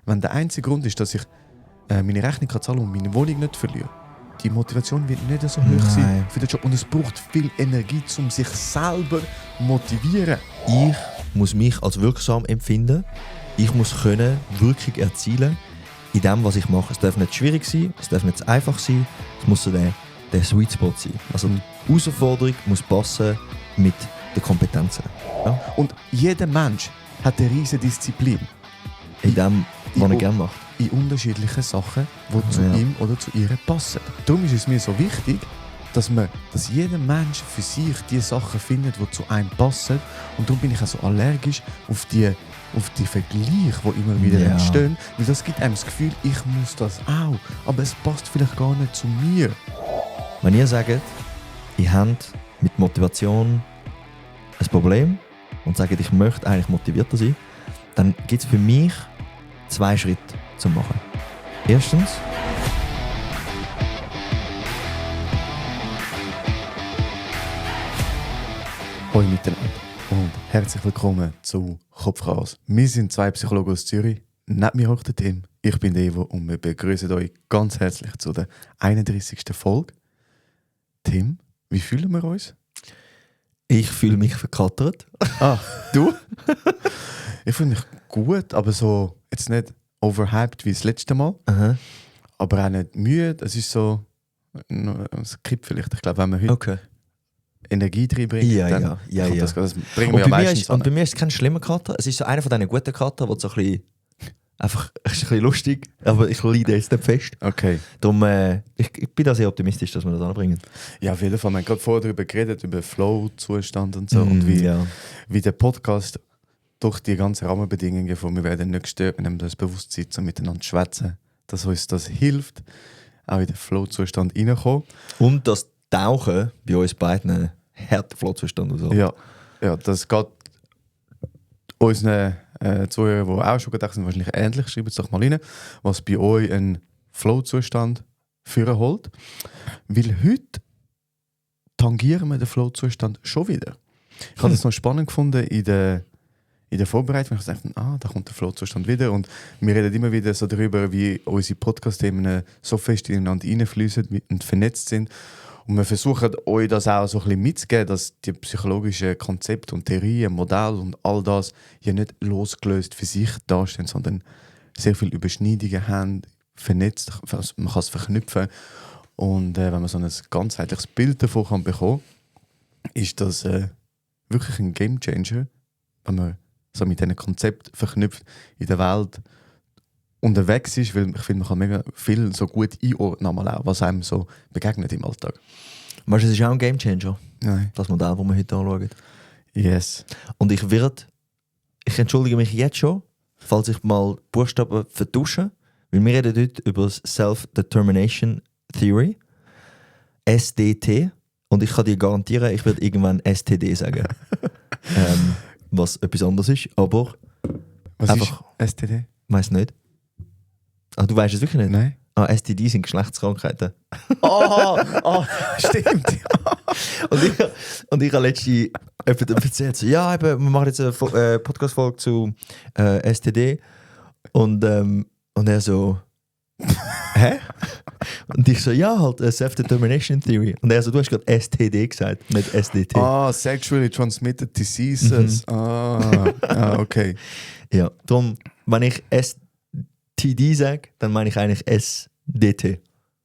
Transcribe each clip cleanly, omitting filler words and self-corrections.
wenn der einzige Grund ist, dass ich meine Rechnung kann zahlen und meine Wohnung nicht verliere, die Motivation wird nicht so hoch sein für den Job. Und es braucht viel Energie, um sich selber zu motivieren. Ich muss mich als wirksam empfinden. Ich muss können Wirkung erzielen in dem, was ich mache. Es darf nicht schwierig sein, es darf nicht zu einfach sein. Es muss so der Sweet Spot sein. Also die Herausforderung muss passen mit den Kompetenzen. Ja? Und jeder Mensch hat eine riesige Disziplin. In dem, was er gerne macht. In unterschiedlichen Sachen, die zu ihm oder zu ihr passen. Darum ist es mir so wichtig, dass jeder Mensch für sich die Sachen findet, die zu einem passen. Und darum bin ich auch so allergisch auf die Vergleiche, die immer wieder entstehen. Weil das gibt einem das Gefühl, ich muss das auch. Aber es passt vielleicht gar nicht zu mir. Wenn ihr sagt, ihr habt mit Motivation ein Problem und sagt, ich möchte eigentlich motivierter sein, dann gibt es für mich 2 Schritte zu machen. Erstens, Hallo miteinander und herzlich willkommen zu Kopfchaos. Wir sind 2 Psychologen aus Zürich. Neben mir hockt der Tim. Ich bin der Evo und wir begrüßen euch ganz herzlich zu der 31. Folge. Tim, wie fühlen wir uns? ich fühle mich verkattert. Du? Ich fühle mich gut, aber so jetzt nicht overhyped wie das letzte Mal. Aha. Aber auch nicht müde. Es ist so, es kippt vielleicht. Ich glaube, wenn man heute Energie reinbringt, dann kommt das bringen wir ja meistens an. Und bei mir ist es kein schlimmer Kater. Es ist so einer von diesen guten Kater, der so ein bisschen einfach ist ein bisschen lustig, aber ich leide jetzt nicht fest. Okay. Darum, ich bin da sehr optimistisch, dass wir das anbringen. Ja, auf jeden Fall. Wir haben gerade vorher darüber geredet, über Flow-Zustand und so. Und wie der Podcast durch die ganzen Rahmenbedingungen von wir werden nicht gestört, wir nehmen das Bewusstsein, so miteinander zu schwätzen, dass uns das hilft, auch in den Flow-Zustand reinkommen. Und das Tauchen bei uns beiden harter Flow-Zustand aus. Ja, das geht unseren Zuhörern, die auch schon gedacht sind, wahrscheinlich ähnlich. Schreibt es doch mal rein, was bei euch einen Flow-Zustand führen holt. Weil heute tangieren wir den Flow-Zustand schon wieder. Ich habe das noch spannend gefunden in der Vorbereitung. Ich dachte, da kommt der Flow-Zustand wieder. Und wir reden immer wieder so darüber, wie unsere Podcast-Themen so fest ineinander reinfließen und vernetzt sind. Und wir versuchen euch das auch so ein bisschen mitzugeben, dass die psychologischen Konzepte und Theorien, Modelle und all das ja nicht losgelöst für sich dastehen, sondern sehr viele Überschneidungen haben, vernetzt, man kann es verknüpfen. Und wenn man so ein ganzheitliches Bild davon kann bekommen, ist das wirklich ein Gamechanger, wenn man so mit diesen Konzepten verknüpft in der Welt unterwegs ist, weil ich finde, man kann mega viel so gut einordnen, auch, was einem so begegnet im Alltag. Weißt du, es ist auch ein Gamechanger, Nein. das Modell, das wir heute anschauen. Yes. Und ich entschuldige mich jetzt schon, falls ich mal Buchstaben vertusche, weil wir reden heute über das Self-Determination Theory, SDT, und ich kann dir garantieren, ich werde irgendwann STD sagen. Was etwas anderes ist, aber Was einfach, ist STD? weiss nicht. Du weißt es wirklich nicht? Nein. STD sind Geschlechtskrankheiten. Stimmt. Und ich habe letztens jemandem erzählt, so, ja, eben, wir machen jetzt eine Podcast-Folge zu STD. Und er so, hä? Und ich so, ja, halt, Self-Determination Theory. Und er so, du hast gerade STD gesagt, nicht SDT. Sexually Transmitted Diseases. Okay. Ja, darum, wenn ich STD sage, dann meine ich eigentlich SDT.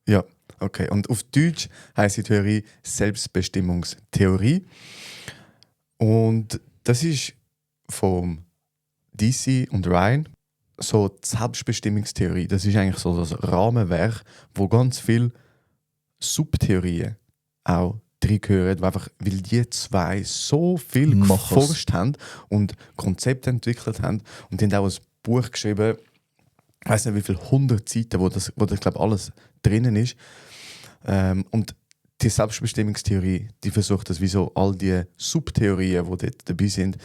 Ja, okay. Und auf Deutsch heisst die Theorie Selbstbestimmungstheorie. Und das ist vom DC und Ryan so die Selbstbestimmungstheorie. Das ist eigentlich so das Rahmenwerk, wo ganz viele Subtheorien auch drin gehören, weil die 2 so viel geforscht haben und Konzepte entwickelt haben. Und die haben auch ein Buch geschrieben, ich weiß nicht wie viele 100 Seiten, wo das glaube alles drinnen ist. Und die Selbstbestimmungstheorie, die versucht das wie so all die Subtheorien, die dort dabei sind,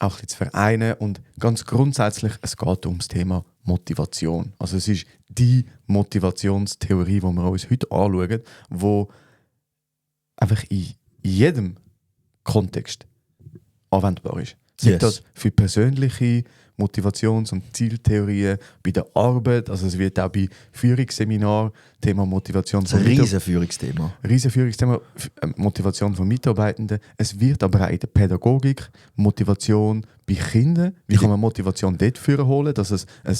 auch ein bisschen zu vereinen. Und ganz grundsätzlich, es geht um das Thema Motivation. Also es ist die Motivationstheorie, die wir uns heute anschauen, die einfach in jedem Kontext anwendbar ist. Sei das für persönliche Motivations- und Zieltheorien bei der Arbeit. Also es wird auch bei Führungsseminaren Thema Motivation Das ist ein von riesen Führungsthema. Führungsthema, Motivation von Mitarbeitenden. Es wird aber auch in der Pädagogik Motivation bei Kindern. Wie kann man Motivation dort holen, dass es ein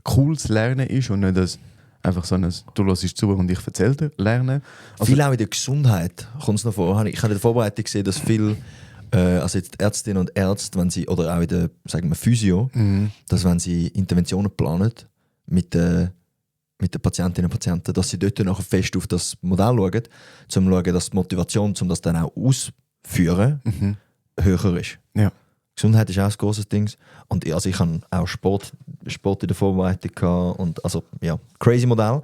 cooles Lernen ist und nicht einfach so ein «Du hörst zu und ich erzähle dir» Lernen. Also, Viel auch in der Gesundheit kommt es noch vor. Ich habe in der Vorbereitung gesehen, dass viel, also jetzt Ärztinnen und Ärzte, wenn sie, oder auch in der, sagen wir, Physio, dass wenn sie Interventionen planen mit den Patientinnen und Patienten, dass sie dort nachher fest auf das Modell schauen, um zu schauen, dass die Motivation, um das dann auch auszuführen, höher ist. ja. Gesundheit ist auch ein grosses Ding. Und also ich habe auch Sport in der Vorbereitung gehabt und also ja, crazy Modell.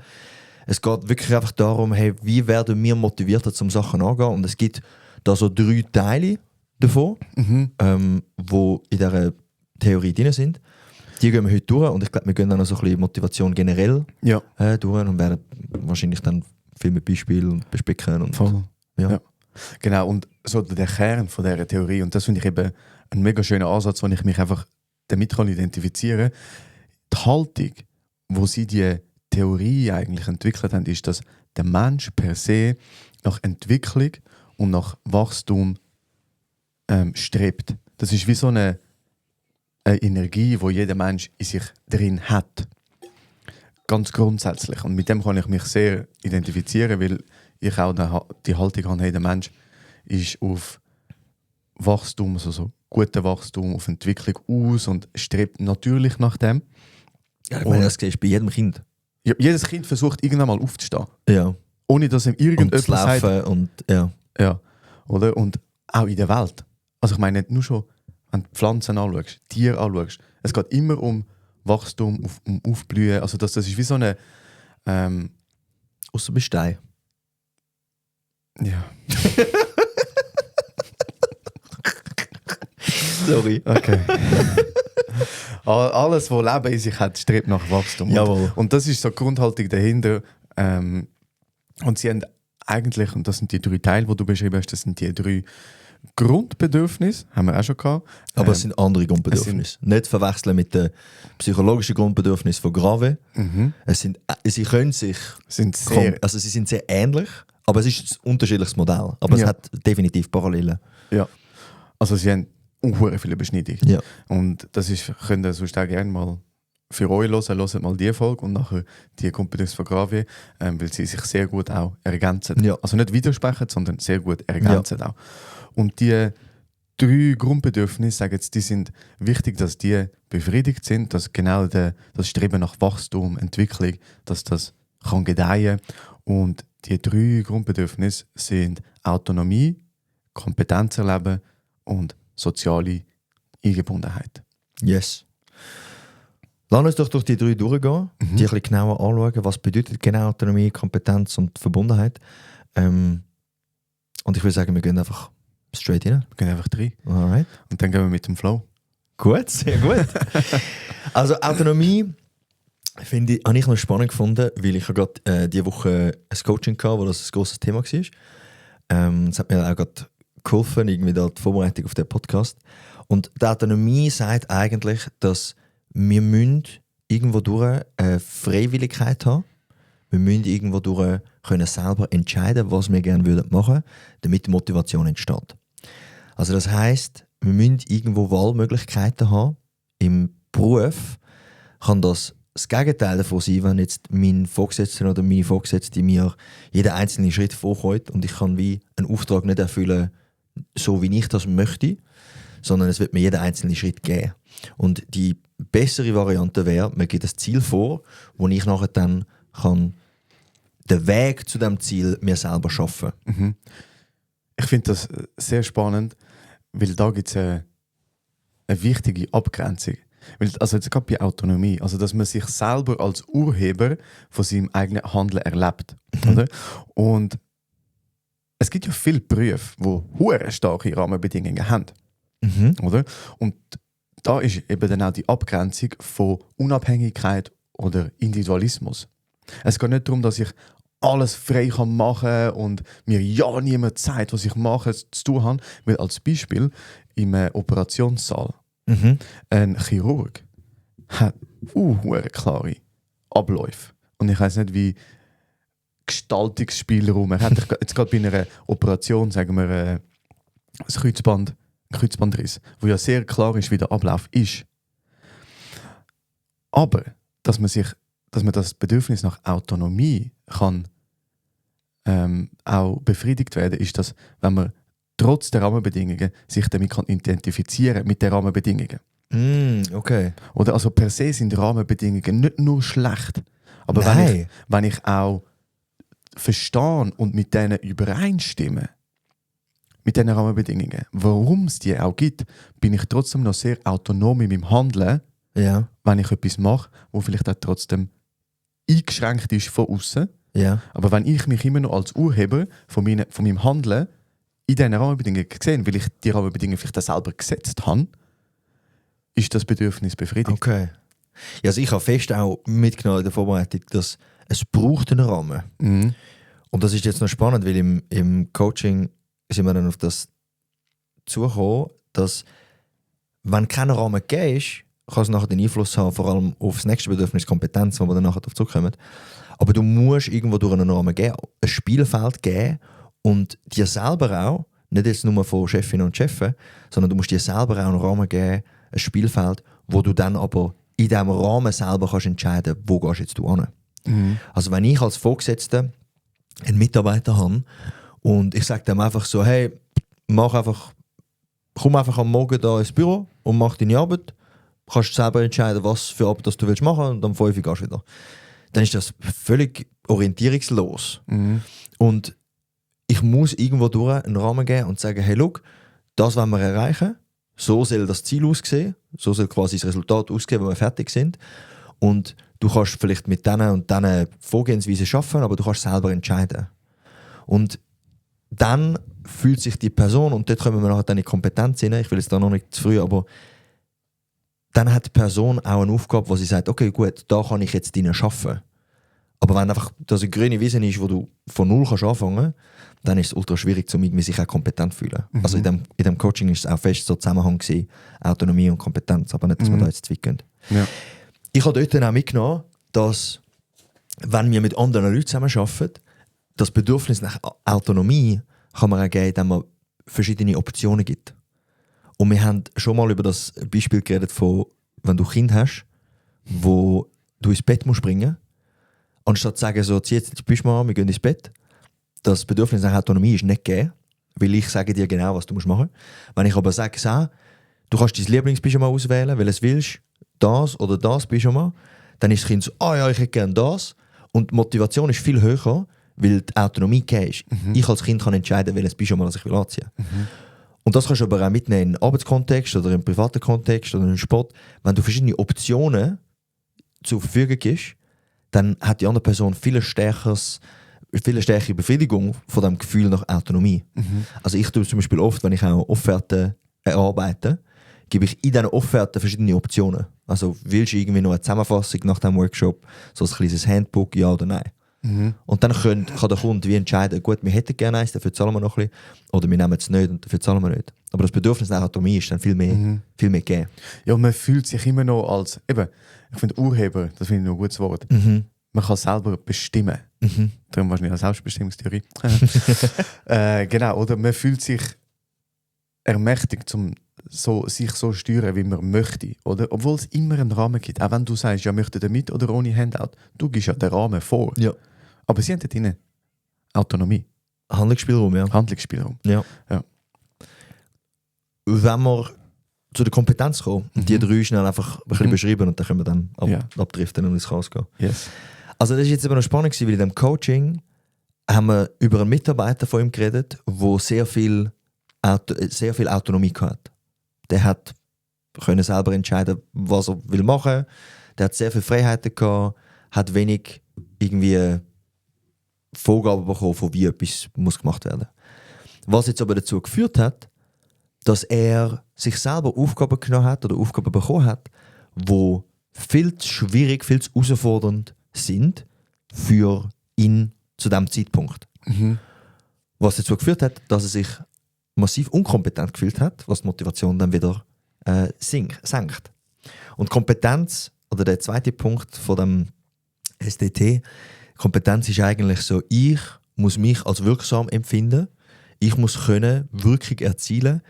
Es geht wirklich einfach darum, hey, wie werden wir motivierter, zum Sachen angehen. Und es gibt da so 3 Teile davon, wo in dieser Theorie drin sind. Die gehen wir heute durch und ich glaube, wir gehen dann noch so ein bisschen Motivation generell Ja. durch und werden wahrscheinlich dann viel mit Beispielen bespicken. Und, Voll. ja. Ja. Genau, und so der Kern von dieser Theorie, und das finde ich eben ein mega schöner Ansatz, wo ich mich einfach damit identifizieren kann. Die Haltung, wo sie die Theorie eigentlich entwickelt haben, ist, dass der Mensch per se nach Entwicklung und nach Wachstum strebt. Das ist wie so eine Energie, die jeder Mensch in sich drin hat. Ganz grundsätzlich. Und mit dem kann ich mich sehr identifizieren, weil ich auch die Haltung habe, hey, der Mensch ist auf Wachstum, also so guten Wachstum, auf Entwicklung aus und strebt natürlich nach dem. Ja, ich meine, das siehst du bei jedem Kind. Ja, jedes Kind versucht irgendwann mal aufzustehen. Ja. Ohne dass ihm Und irgendjemand zu laufen sagt. und ja. Ja, oder? Und auch in der Welt. Also ich meine, nicht nur schon, wenn du Pflanzen anschaust, Tiere anschaust. Es geht immer um Wachstum, um Aufblühen. Also das ist wie so eine... Außer bei Stein. ja. Sorry. Okay. Alles, was Leben in sich hat, strebt nach Wachstum. Jawohl. Und das ist so die Grundhaltung dahinter. Und sie haben eigentlich, und das sind die 3 Teile, die du beschrieben hast, das sind die 3 Grundbedürfnisse, haben wir auch schon gehabt. Aber es sind andere Grundbedürfnisse. Nicht verwechseln mit den psychologischen Grundbedürfnissen von Grave. Sie können sich... sind sehr, Also sie sind sehr ähnlich, aber es ist ein unterschiedliches Modell. Aber es Ja. hat definitiv Parallelen. ja. Also sie haben unhuere viele Überschneidungen. Ja. Und das ist, könnt ihr sonst auch gerne mal für euch hören. Hört mal die Folge und nachher die Grundbedürfnisse von Gravier, weil sie sich sehr gut auch ergänzen. Ja. Also nicht widersprechen, sondern sehr gut ergänzen auch. Und die 3 Grundbedürfnisse, sagen jetzt, die sind wichtig, dass die befriedigt sind, dass genau das Streben nach Wachstum, Entwicklung, dass das kann gedeihen. Und die 3 Grundbedürfnisse sind Autonomie, Kompetenz erleben und soziale Eingebundenheit. Yes. Lass uns doch durch die 3 durchgehen, die ein bisschen genauer anschauen, was bedeutet genau Autonomie, Kompetenz und Verbundenheit. Und ich würde sagen, wir gehen einfach straight rein. Wir gehen einfach 3. Alright. Und dann gehen wir mit dem Flow. Gut, sehr gut. Also Autonomie habe ich noch spannend gefunden, weil ich gerade diese Woche ein Coaching hatte, wo das ein grosses Thema war. Es hat mir auch gerade geholfen, irgendwie da die Vorbereitung auf den Podcast. Und die Autonomie sagt eigentlich, dass wir müssen irgendwo durch eine Freiwilligkeit haben. Wir müssen irgendwo durch können selber entscheiden, was wir gerne machen würden, damit die Motivation entsteht. Also das heisst, wir müssen irgendwo Wahlmöglichkeiten haben. Im Beruf kann das Gegenteil davon sein, wenn jetzt mein Vorgesetzter oder meine Vorgesetzte mir jeden einzelnen Schritt vorkommt und ich kann wie einen Auftrag nicht erfüllen, so wie ich das möchte, sondern es wird mir jeden einzelnen Schritt geben. Und die bessere Variante wäre, man gibt ein Ziel vor, wo ich nachher dann kann den Weg zu dem Ziel mir selber schaffen. Ich finde das sehr spannend, weil da gibt es eine wichtige Abgrenzung. Weil, also jetzt gerade bei Autonomie, also dass man sich selber als Urheber von seinem eigenen Handeln erlebt. Oder? Und es gibt ja viele Berufe, die hure starke Rahmenbedingungen haben. Oder? Und da ist eben dann auch die Abgrenzung von Unabhängigkeit oder Individualismus. Es geht nicht darum, dass ich alles frei machen kann und mir ja niemand sagt, was ich mache, zu tun habe. Weil als Beispiel im Operationssaal, Ein Chirurg hat klare Abläufe. Und ich weiß nicht, wie Gestaltungsspielraum er hat. Jetzt gerade bei einer Operation, sagen wir, ein Kreuzbandriss, wo ja sehr klar ist, wie der Ablauf ist. Aber, dass man das Bedürfnis nach Autonomie kann auch befriedigt werden, ist, dass, wenn man trotz der Rahmenbedingungen sich damit kann identifizieren mit den Rahmenbedingungen. Okay. Oder also per se sind Rahmenbedingungen nicht nur schlecht, aber wenn ich auch verstehe und mit denen übereinstimme, mit diesen Rahmenbedingungen, warum es die auch gibt, bin ich trotzdem noch sehr autonom in meinem Handeln, wenn ich etwas mache, wo vielleicht auch trotzdem eingeschränkt ist von außen. Ja. Aber wenn ich mich immer noch als Urheber von meinem Handeln in diesen Rahmenbedingungen sehe, weil ich die Rahmenbedingungen vielleicht auch selber gesetzt habe, ist das Bedürfnis befriedigt. Okay. Ja, also ich habe fest auch mitgenommen in der Vorbereitung, dass es braucht einen Rahmen. Mhm. Und das ist jetzt noch spannend, weil im Coaching sind wir dann auf das zugekommen, dass wenn kein Rahmen gegeben ist, kann es nachher den Einfluss haben, vor allem auf das nächste Bedürfnis, Kompetenz, wo wir dann nachher darauf zurückkommen. Aber du musst irgendwo durch einen Rahmen geben, ein Spielfeld geben und dir selber auch, nicht jetzt nur von Chefinnen und Chefen, sondern du musst dir selber auch einen Rahmen geben, ein Spielfeld, wo du dann aber in diesem Rahmen selber kannst entscheiden, wo gehst jetzt du hin. Also wenn ich als Vorgesetzter einen Mitarbeiter habe und ich sage dem einfach so, hey, komm einfach am Morgen da ins Büro und mach deine Arbeit, kannst selber entscheiden, was für Arbeit das du willst machen und am 5 Uhr gehst du wieder. Dann ist das völlig orientierungslos. Und ich muss irgendwo durch einen Rahmen geben und sagen, hey, schau, das wollen wir erreichen, so soll das Ziel aussehen, so soll quasi das Resultat aussehen, wenn wir fertig sind. Und du kannst vielleicht mit diesen und diesen Vorgehensweisen arbeiten, aber du kannst selber entscheiden. Und dann fühlt sich die Person, und dort kommen wir nachher dann in die Kompetenz hinein, ich will jetzt da noch nicht zu früh, aber dann hat die Person auch eine Aufgabe, wo sie sagt, okay, gut, da kann ich jetzt drinnen arbeiten. Aber wenn einfach das eine grüne Wiese ist, wo du von null kannst anfangen, dann ist es ultra schwierig, um sich auch kompetent zu fühlen. Also in dem Coaching ist es auch fest so Zusammenhang gewesen, Autonomie und Kompetenz, aber nicht, dass wir da jetzt zu weit gehen. Ja. Ich habe dort dann auch mitgenommen, dass, wenn wir mit anderen Leuten zusammenarbeiten, das Bedürfnis nach Autonomie kann man auch geben, indem man verschiedene Optionen gibt. Und wir haben schon mal über das Beispiel geredet von, wenn du ein Kind hast, wo du ins Bett musst bringen, anstatt zu sagen, so, zieh jetzt die Pyjama an, wir gehen ins Bett. Das Bedürfnis nach Autonomie ist nicht gegeben, weil ich sage dir genau, was du machen musst. Wenn ich aber sage, du kannst dein Lieblingspyjama auswählen, weil es willst, das oder das Pyjama, dann ist das Kind so, ja, ich hätte gerne das. Und die Motivation ist viel höher, weil die Autonomie gegeben ist. Ich als Kind kann entscheiden, welches Pyjama das ich will anziehen. Und das kannst du aber auch mitnehmen in einen Arbeitskontext oder im privaten Kontext oder im Sport. Wenn du verschiedene Optionen zur Verfügung gibst, dann hat die andere Person viel stärkere Befriedigung von dem Gefühl nach Autonomie. Also ich tue zum Beispiel oft, wenn ich auch Offerten erarbeite, gebe ich in diesen Offerten verschiedene Optionen. Also willst du irgendwie noch eine Zusammenfassung nach dem Workshop, so ein kleines Handbook, ja oder nein? Und dann kann der Kunde wie entscheiden, gut, wir hätten gerne eins, dafür zahlen wir noch ein bisschen, oder wir nehmen es nicht und dafür zahlen wir nicht. Aber das Bedürfnis nach Autonomie ist dann viel mehr gegeben. Ja, man fühlt sich immer noch als, ich finde Urheber, das finde ich noch ein gutes Wort. Man kann selber bestimmen. Darum wahrscheinlich eine Selbstbestimmungstheorie. Genau, oder man fühlt sich ermächtigt, sich so steuern, wie man möchte. Oder? Obwohl es immer einen Rahmen gibt. Auch wenn du sagst, ja, möchte er mit oder ohne Handout, du gibst ja den Rahmen vor. Ja. Aber sie haben dort drin Autonomie. Handlungsspielraum, ja. Handlungsspielraum. Ja. Wenn wir zu der Kompetenz kommen, die 3 schnell einfach ein bisschen beschreiben und dann können wir dann abdriften und ins Chaos gehen. Yes. Also das ist jetzt aber noch spannend, weil in dem Coaching haben wir über einen Mitarbeiter von ihm geredet, der sehr viel Autonomie hat. Der hat können selber entscheiden, was er will machen. Der hat sehr viele Freiheiten gehabt, hat wenig irgendwie Vorgaben bekommen, von wie etwas muss gemacht werden. Was jetzt aber dazu geführt hat, dass er sich selber Aufgaben genommen hat oder Aufgaben bekommen hat, die viel zu schwierig, viel zu herausfordernd sind für ihn zu diesem Zeitpunkt. Was dazu geführt hat, dass er sich massiv unkompetent gefühlt hat, was die Motivation dann wieder senkt. Und Kompetenz, oder der zweite Punkt von dem SDT, Kompetenz ist eigentlich so, ich muss mich als wirksam empfinden, ich muss können Wirkung erzielen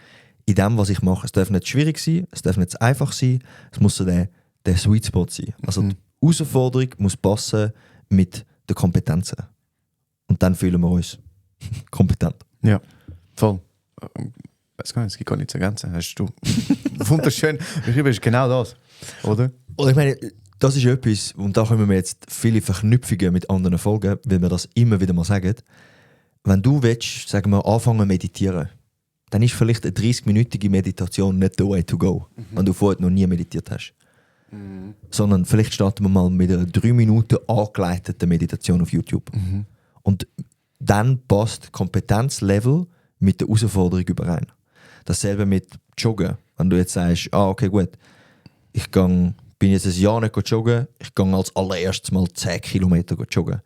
in dem, was ich mache. Es darf nicht schwierig sein, es darf nicht einfach sein, es muss so der Sweet Spot sein. Also die Herausforderung muss passen mit den Kompetenzen. Und dann fühlen wir uns kompetent. Ja, voll. Weiß gar nicht, es gibt gar nichts zu ergänzen. Hast du wunderschön beschrieben, ist genau das, oder? Und ich meine, das ist etwas, und da kommen wir jetzt viele Verknüpfungen mit anderen Folgen, weil wir das immer wieder mal sagen. Wenn du willst, sagen wir, anfangen zu meditieren, dann ist vielleicht eine 30-minütige Meditation nicht the way to go, wenn du vorher noch nie meditiert hast. Sondern vielleicht starten wir mal mit einer 3 Minuten angeleiteten Meditation auf YouTube. Und dann passt das Kompetenzlevel mit der Herausforderung überein. Dasselbe mit Joggen. Wenn du jetzt sagst, okay, gut, bin jetzt ein Jahr nicht joggen, ich gehe als allererstes mal 10 Kilometer joggen.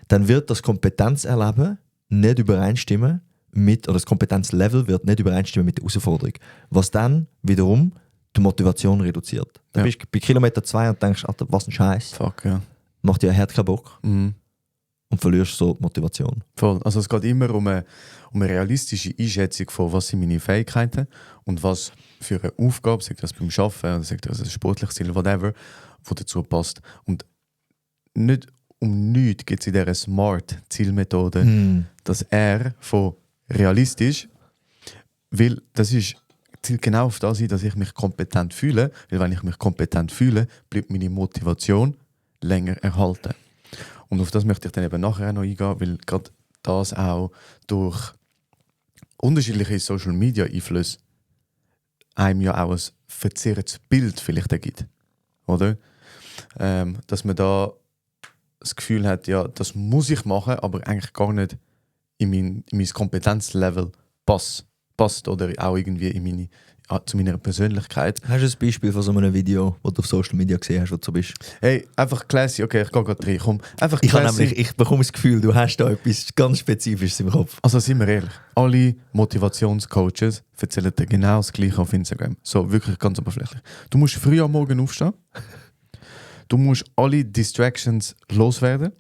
Dann wird das Kompetenzerleben nicht übereinstimmen oder das Kompetenzlevel wird nicht übereinstimmen mit der Herausforderung. Was dann wiederum die Motivation reduziert. Dann bist du bei Kilometer 2 und denkst, Alter, was ein Scheiß. Fuck, ja. Macht dir keinen Bock. Und verlierst so die Motivation. Voll. Also es geht immer um eine realistische Einschätzung von, was sind meine Fähigkeiten und was für eine Aufgabe, sagt das beim Arbeiten oder sagt das ein sportliches Ziel, whatever, wo dazu passt. Und nicht um nichts gibt es in dieser Smart-Zielmethode, dass er von realistisch, weil das ist zielt genau auf das ein, dass ich mich kompetent fühle, weil wenn ich mich kompetent fühle, bleibt meine Motivation länger erhalten. Und auf das möchte ich dann eben nachher noch eingehen, weil gerade das auch durch unterschiedliche Social-Media-Einflüsse einem ja auch ein verzerrtes Bild vielleicht ergibt. Oder? Dass man da das Gefühl hat, ja, das muss ich machen, aber eigentlich gar nicht in mein Kompetenzlevel passt oder auch irgendwie zu meiner Persönlichkeit. Hast du ein Beispiel von so einem Video, das du auf Social Media gesehen hast, wo du so bist? Hey, einfach classy, okay, ich gehe gerade rein. Komm, einfach classy. Ich bekomme das Gefühl, du hast da etwas ganz Spezifisches im Kopf. Also sind wir ehrlich, alle Motivationscoaches erzählen dir genau das Gleiche auf Instagram. So, wirklich ganz oberflächlich. Du musst früh am Morgen aufstehen. Du musst alle Distractions loswerden.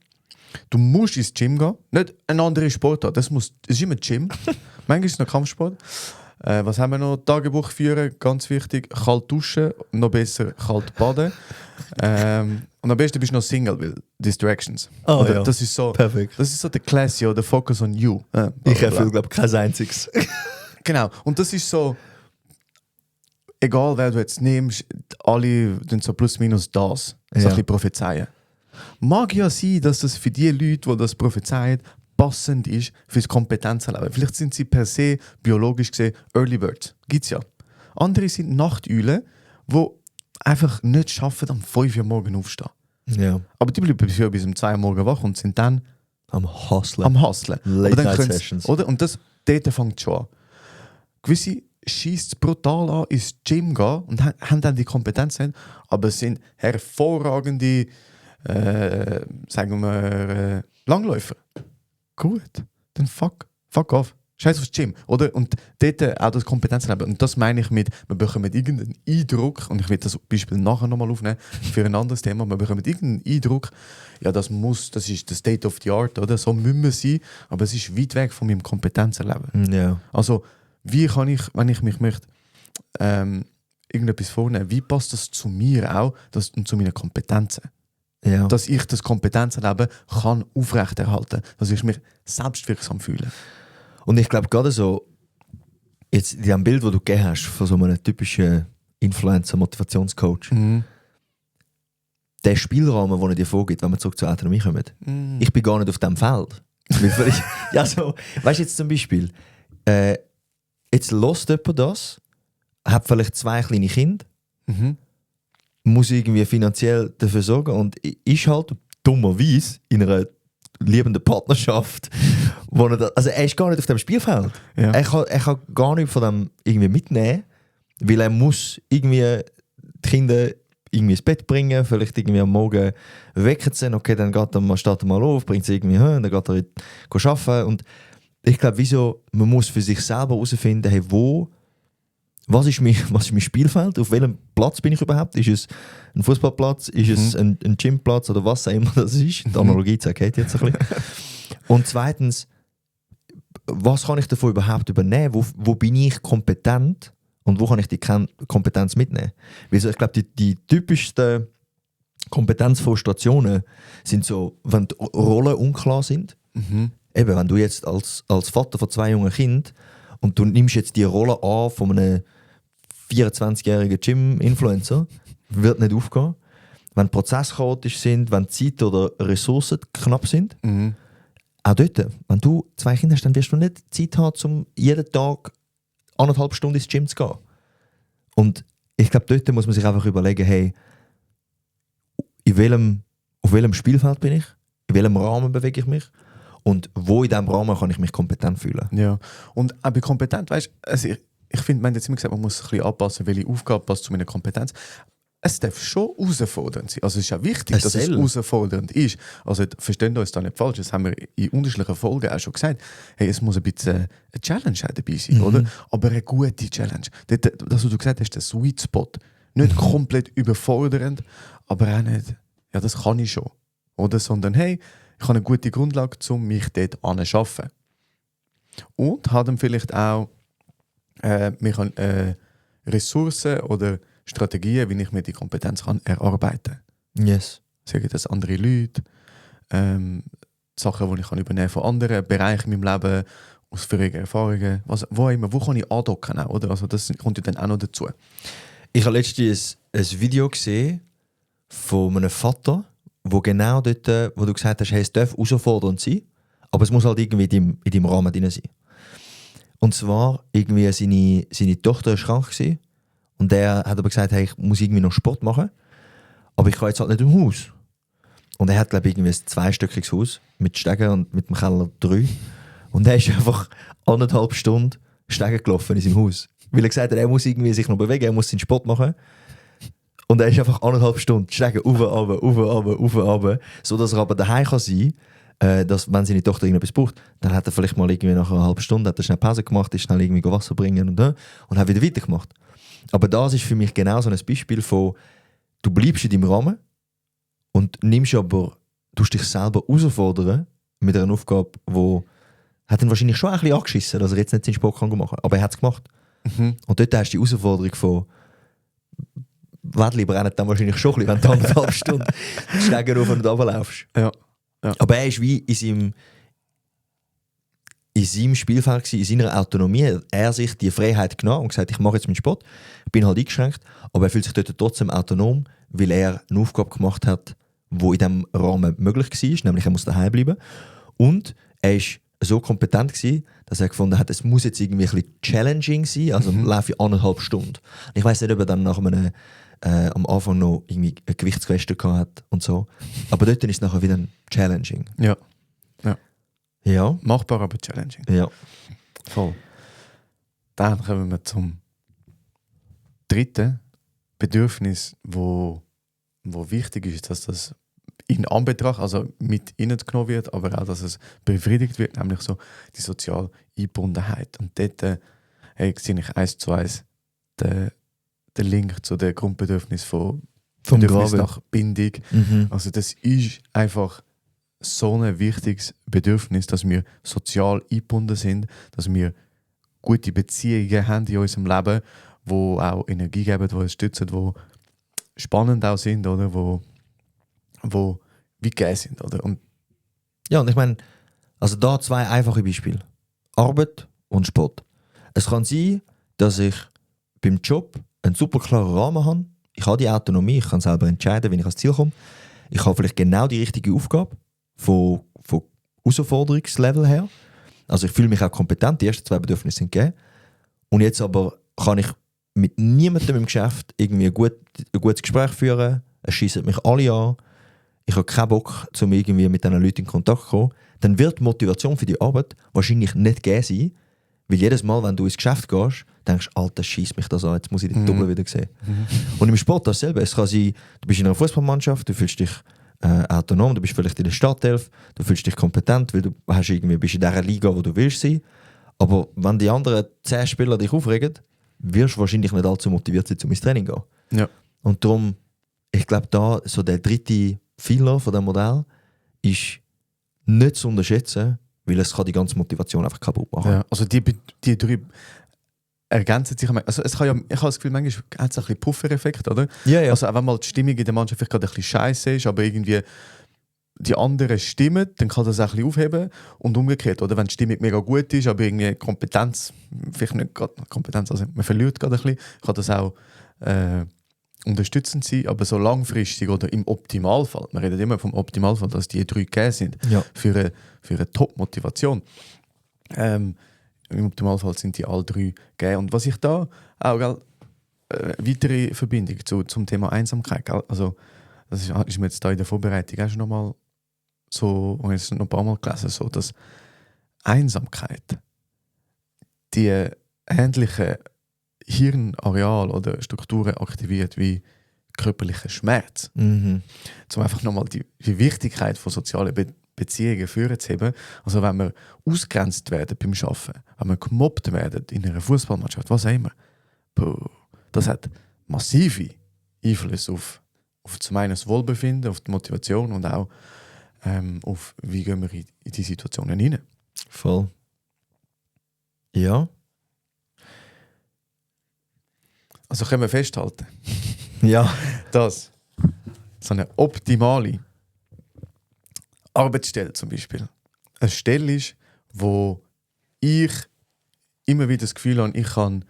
Du musst ins Gym gehen. Nicht ein anderer Sport haben. Es ist immer Gym. Manchmal ist es noch Kampfsport. Was haben wir noch? Tagebuch führen, ganz wichtig. Kalt duschen, noch besser kalt baden. Und am besten bist du noch Single, weil Distractions. Ja. Das ist so, perfekt. Das ist so der Classy oder Focus on you. Ich erfülle, glaube ich, kein einziges. Genau. Und das ist so, egal wer du jetzt nimmst, alle sind so plus minus das. So ein bisschen prophezeien. Mag ja sein, dass das für die Leute, die das prophezeien, passend ist fürs Kompetenzerleben. Vielleicht sind sie per se, biologisch gesehen, Early Birds. Gibt es ja. Andere sind Nachteulen, die einfach nicht schaffen, am 5 Uhr morgens aufstehen. Ja. Aber die bleiben bis um 2 Uhr morgens wach und sind dann am Hustlen. Late-Night-Sessions. Und dort fängt es schon an. Gewisse schießt es brutal an, ins Gym gehen und haben dann die Kompetenzen, aber es sind hervorragende, sagen wir, Langläufer. Gut, dann fuck off. Scheiß aufs Gym. Oder? Und dort auch das Kompetenzleben. Und das meine ich mit, wir bekommen irgendeinen Eindruck, und ich will das Beispiel nachher nochmal aufnehmen, für ein anderes Thema, wir bekommen irgendeinen Eindruck, ja, das ist der State of the Art, oder? So müssen wir sein, aber es ist weit weg von meinem Kompetenzerleben. Ja. Also, wie kann ich, wenn ich mich möchte, irgendetwas vornehmen, wie passt das zu mir auch und zu meinen Kompetenzen? Ja. Dass ich das Kompetenzerleben kann aufrechterhalten, dass ich mich selbstwirksam fühle. Und ich glaube gerade so, jetzt in dem Bild, das du gegeben hast, von so einem typischen Influencer-Motivationscoach, der Spielrahmen, den er dir vorgibt, wenn wir zurück zur Autonomie kommen, ich bin gar nicht auf diesem Feld. Ja, so, weißt du jetzt zum Beispiel, jetzt hört jemand das, hat vielleicht 2 kleine Kinder, muss irgendwie finanziell dafür sorgen und ist halt dummerweise in einer liebenden Partnerschaft, wo er ist gar nicht auf dem Spielfeld. Ja. Er kann gar nicht von dem irgendwie mitnehmen, weil er muss irgendwie die Kinder irgendwie ins Bett bringen, vielleicht irgendwie am Morgen wecken sie, okay, dann steht er mal auf, bringt sie irgendwie hin, dann geht er arbeiten und ich glaube, man muss für sich selber herausfinden, hey, wo was ist mein Spielfeld? Auf welchem Platz bin ich überhaupt? Ist es ein Fußballplatz? Ist es ein Gymplatz oder was auch immer das ist? Die Analogie zeigt jetzt ein bisschen. Und zweitens, was kann ich davon überhaupt übernehmen? Wo bin ich kompetent und wo kann ich die Kompetenz mitnehmen? Weil ich glaube, die typischsten Kompetenz von Stationen sind so, wenn die Rollen unklar sind. Eben, wenn du jetzt als Vater von 2 jungen Kindern und du nimmst jetzt die Rolle an von einem 24-jährigen Gym-Influencer, wird nicht aufgehen. Wenn Prozesse chaotisch sind, wenn Zeit oder Ressourcen knapp sind, auch dort, wenn du 2 Kinder hast, dann wirst du nicht Zeit haben, um jeden Tag 1,5 Stunden ins Gym zu gehen. Und ich glaube, dort muss man sich einfach überlegen, hey, auf welchem Spielfeld bin ich? In welchem Rahmen bewege ich mich? Und wo in diesem Rahmen kann ich mich kompetent fühlen? Ja, und auch bei kompetent, weißt du, also ich finde, man hat jetzt immer gesagt, man muss ein bisschen anpassen, welche Aufgabe passt zu meiner Kompetenz. Es darf schon herausfordernd sein. Also es ist ja wichtig, dass es herausfordernd ist. Also verstehen wir uns da nicht falsch, das haben wir in unterschiedlichen Folgen auch schon gesagt. Hey, es muss ein bisschen eine Challenge dabei sein, oder? Aber eine gute Challenge. Das, was du gesagt hast, der Sweet Spot. Nicht komplett überfordernd, aber auch nicht, ja, das kann ich schon. Oder? Sondern hey, ich habe eine gute Grundlage, um mich dort anzuschaffen. Und habe dann vielleicht auch Ressourcen oder Strategien, wie ich mir die Kompetenz kann erarbeiten kann. Yes. Sagen das andere Leute, Sachen, die ich kann übernehmen von anderen Bereichen in meinem Leben, aus früheren Erfahrungen, wo kann ich andocken auch, oder? Also das kommt ja dann auch noch dazu. Ich habe letztens ein Video gesehen von einem Vater, wo genau dort, wo du gesagt hast, hey, es darf herausfordernd sein, aber es muss halt irgendwie in deinem Rahmen drin sein. Und zwar, irgendwie seine Tochter war krank gewesen, und der hat aber gesagt, hey, ich muss irgendwie noch Sport machen, aber ich kann jetzt halt nicht im Haus. Und er hat, glaube ich, irgendwie ein 2-stöckiges Haus mit Stegen und mit dem Keller 3. Und er ist einfach 1,5 Stunden Stegen gelaufen in seinem Haus. Weil er gesagt hat, er muss irgendwie sich noch bewegen, er muss seinen Sport machen. Und er ist einfach 1,5 Stunden Stegen runter, sodass er aber daheim kann sein kann, dass, wenn seine Tochter irgendetwas braucht, dann hat er vielleicht mal irgendwie nach einer halben Stunde hat er schnell Pause gemacht, ist schnell irgendwie Wasser bringen und hat wieder weitergemacht. Aber das ist für mich genau so ein Beispiel von, du bleibst in deinem Rahmen und nimmst aber, tust dich selber herausfordern mit einer Aufgabe, die hat ihn wahrscheinlich schon ein bisschen angeschissen, dass er jetzt nicht seinen Sport machen kann. Aber er hat es gemacht. Und dort hast du die Herausforderung von, Wettli brennen dann wahrscheinlich schon ein bisschen, wenn du 1,5 Stunden die Stege rauf und runter laufst. Ja. Aber er ist wie in seinem Spielfeld gewesen, in seiner Autonomie. Er hat sich die Freiheit genommen und gesagt, ich mache jetzt meinen Sport. Ich bin halt eingeschränkt, aber er fühlt sich dort trotzdem autonom, weil er eine Aufgabe gemacht hat, die in diesem Rahmen möglich war, nämlich er muss daheim bleiben. Und er war so kompetent gewesen, dass er gefunden hat, es muss jetzt irgendwie ein bisschen challenging sein, also laufe ich 1,5 Stunden. Ich weiss nicht, ob er dann nach einem am Anfang noch irgendwie eine Gewichtsweste gehabt hat und so. Aber dort ist es nachher wieder challenging. Ja. Ja. Machbar, aber challenging. Ja. Voll. Dann kommen wir zum dritten Bedürfnis, wo wichtig ist, dass das in Anbetracht, also mit reingenommen wird, aber auch, dass es befriedigt wird, nämlich so die soziale Eingebundenheit. Und dort sehe ich 1:1 den Link zu den Grundbedürfnissen vom Bedürfnis nach Bindung. Also das ist einfach so ein wichtiges Bedürfnis, dass wir sozial eingebunden sind, dass wir gute Beziehungen haben in unserem Leben, die auch Energie geben, die uns stützen, die spannend auch sind, oder wo wie geil sind. Oder? Und ja, und ich meine, also da 2 einfache Beispiele. Arbeit und Sport. Es kann sein, dass ich beim Job einen super klaren Rahmen habe. Ich habe die Autonomie, ich kann selber entscheiden, wenn ich ans Ziel komme. Ich habe vielleicht genau die richtige Aufgabe von Herausforderungslevel her. Also ich fühle mich auch kompetent, die ersten 2 Bedürfnisse sind gegeben. Und jetzt aber kann ich mit niemandem im Geschäft irgendwie ein gutes Gespräch führen. Es schiessen mich alle an. Ich habe keinen Bock, um irgendwie mit diesen Leuten in Kontakt zu kommen. Dann wird die Motivation für die Arbeit wahrscheinlich nicht gegeben sein. Weil jedes Mal, wenn du ins Geschäft gehst, denkst du, Alter, schießt mich das an, jetzt muss ich den Doppel wieder sehen. Und im Sport dasselbe. Es kann sein, du bist in einer Fußballmannschaft, du fühlst dich autonom, du bist vielleicht in der Startelf, du fühlst dich kompetent, weil du bist in dieser Liga, wo du willst sein. Aber wenn die anderen 10 Spieler dich aufregen, wirst du wahrscheinlich nicht allzu motiviert sein, um ins Training zu gehen. Ja. Und darum, ich glaube, da so der dritte Fehler von dem Modell ist nicht zu unterschätzen, weil es kann die ganze Motivation einfach kaputt machen. Ja, also die drei ergänzen sich. Also es kann ja, ich habe das Gefühl, manchmal hat es ein bisschen Puffer-Effekt, oder? Ja, ja. Also auch wenn mal die Stimmung in der Mannschaft vielleicht gerade ein bisschen scheiße ist, aber irgendwie die anderen stimmen, dann kann das auch ein bisschen aufheben und umgekehrt, oder? Wenn die Stimmung mega gut ist, aber irgendwie Kompetenz, vielleicht nicht gerade Kompetenz, also man verliert gerade ein bisschen, kann das auch unterstützend sein, aber so langfristig oder im Optimalfall, man redet immer vom Optimalfall, dass die 3 gegeben sind Ja. für eine Top-Motivation. Im Optimalfall sind die alle 3 gegeben. Und was ich da auch weitere Verbindung zum Thema Einsamkeit, gell? Also das ist mir jetzt da in der Vorbereitung auch schon nochmal so, und jetzt noch ein paar Mal gelesen, so, dass Einsamkeit die ähnlichen Hirnareal oder Strukturen aktiviert wie körperlicher Schmerz. Mhm. Um einfach nochmal die Wichtigkeit von sozialen Beziehungen vorzuheben. Also wenn wir ausgegrenzt werden beim Arbeiten, wenn wir gemobbt werden in einer Fußballmannschaft, was auch immer, das hat massive Einfluss auf zum einen das Wohlbefinden, auf die Motivation und auch auf wie gehen wir in die Situationen hinein. Voll. Ja. Also können wir festhalten, Ja. dass so eine optimale Arbeitsstelle zum Beispiel eine Stelle ist, wo ich immer wieder das Gefühl habe, ich kann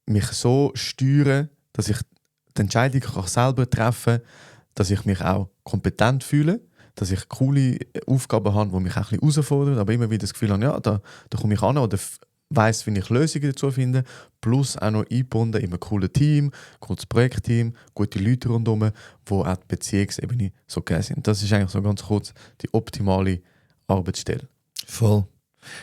mich so steuern, dass ich die Entscheidung kann selber treffen kann, dass ich mich auch kompetent fühle, dass ich coole Aufgaben habe, die mich auch ein bisschen herausfordern, aber immer wieder das Gefühl habe, ja, da komme ich an oder weiss, wie ich Lösungen dazu finde, plus auch noch eingebunden in ein cooles Team, cooles Projektteam, gute Leute rundherum, wo auch die Beziehungsebene so gegeben sind. Das ist eigentlich so ganz kurz die optimale Arbeitsstelle. Voll.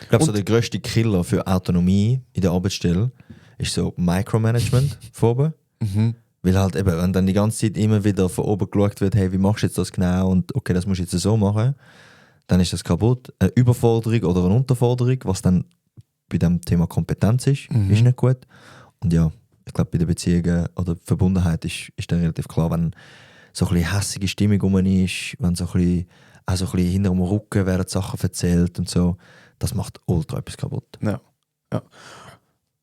Ich glaube, so Und- der grösste Killer für Autonomie in der Arbeitsstelle ist so Micromanagement von oben. Mhm. Weil halt eben, wenn dann die ganze Zeit immer wieder von oben geschaut wird, hey, wie machst du jetzt das genau und okay, das musst du jetzt so machen, dann ist das kaputt. Eine Überforderung oder eine Unterforderung, was dann bei dem Thema Kompetenz ist, Mhm. ist nicht gut. Und ja, ich glaube, bei den Beziehungen oder Verbundenheit ist dann relativ klar, wenn so ein bisschen hässige Stimmung rum ist, wenn so ein bisschen, auch so ein bisschen hinter dem Rücken werden Sachen erzählt und so, das macht ultra etwas kaputt. Ja.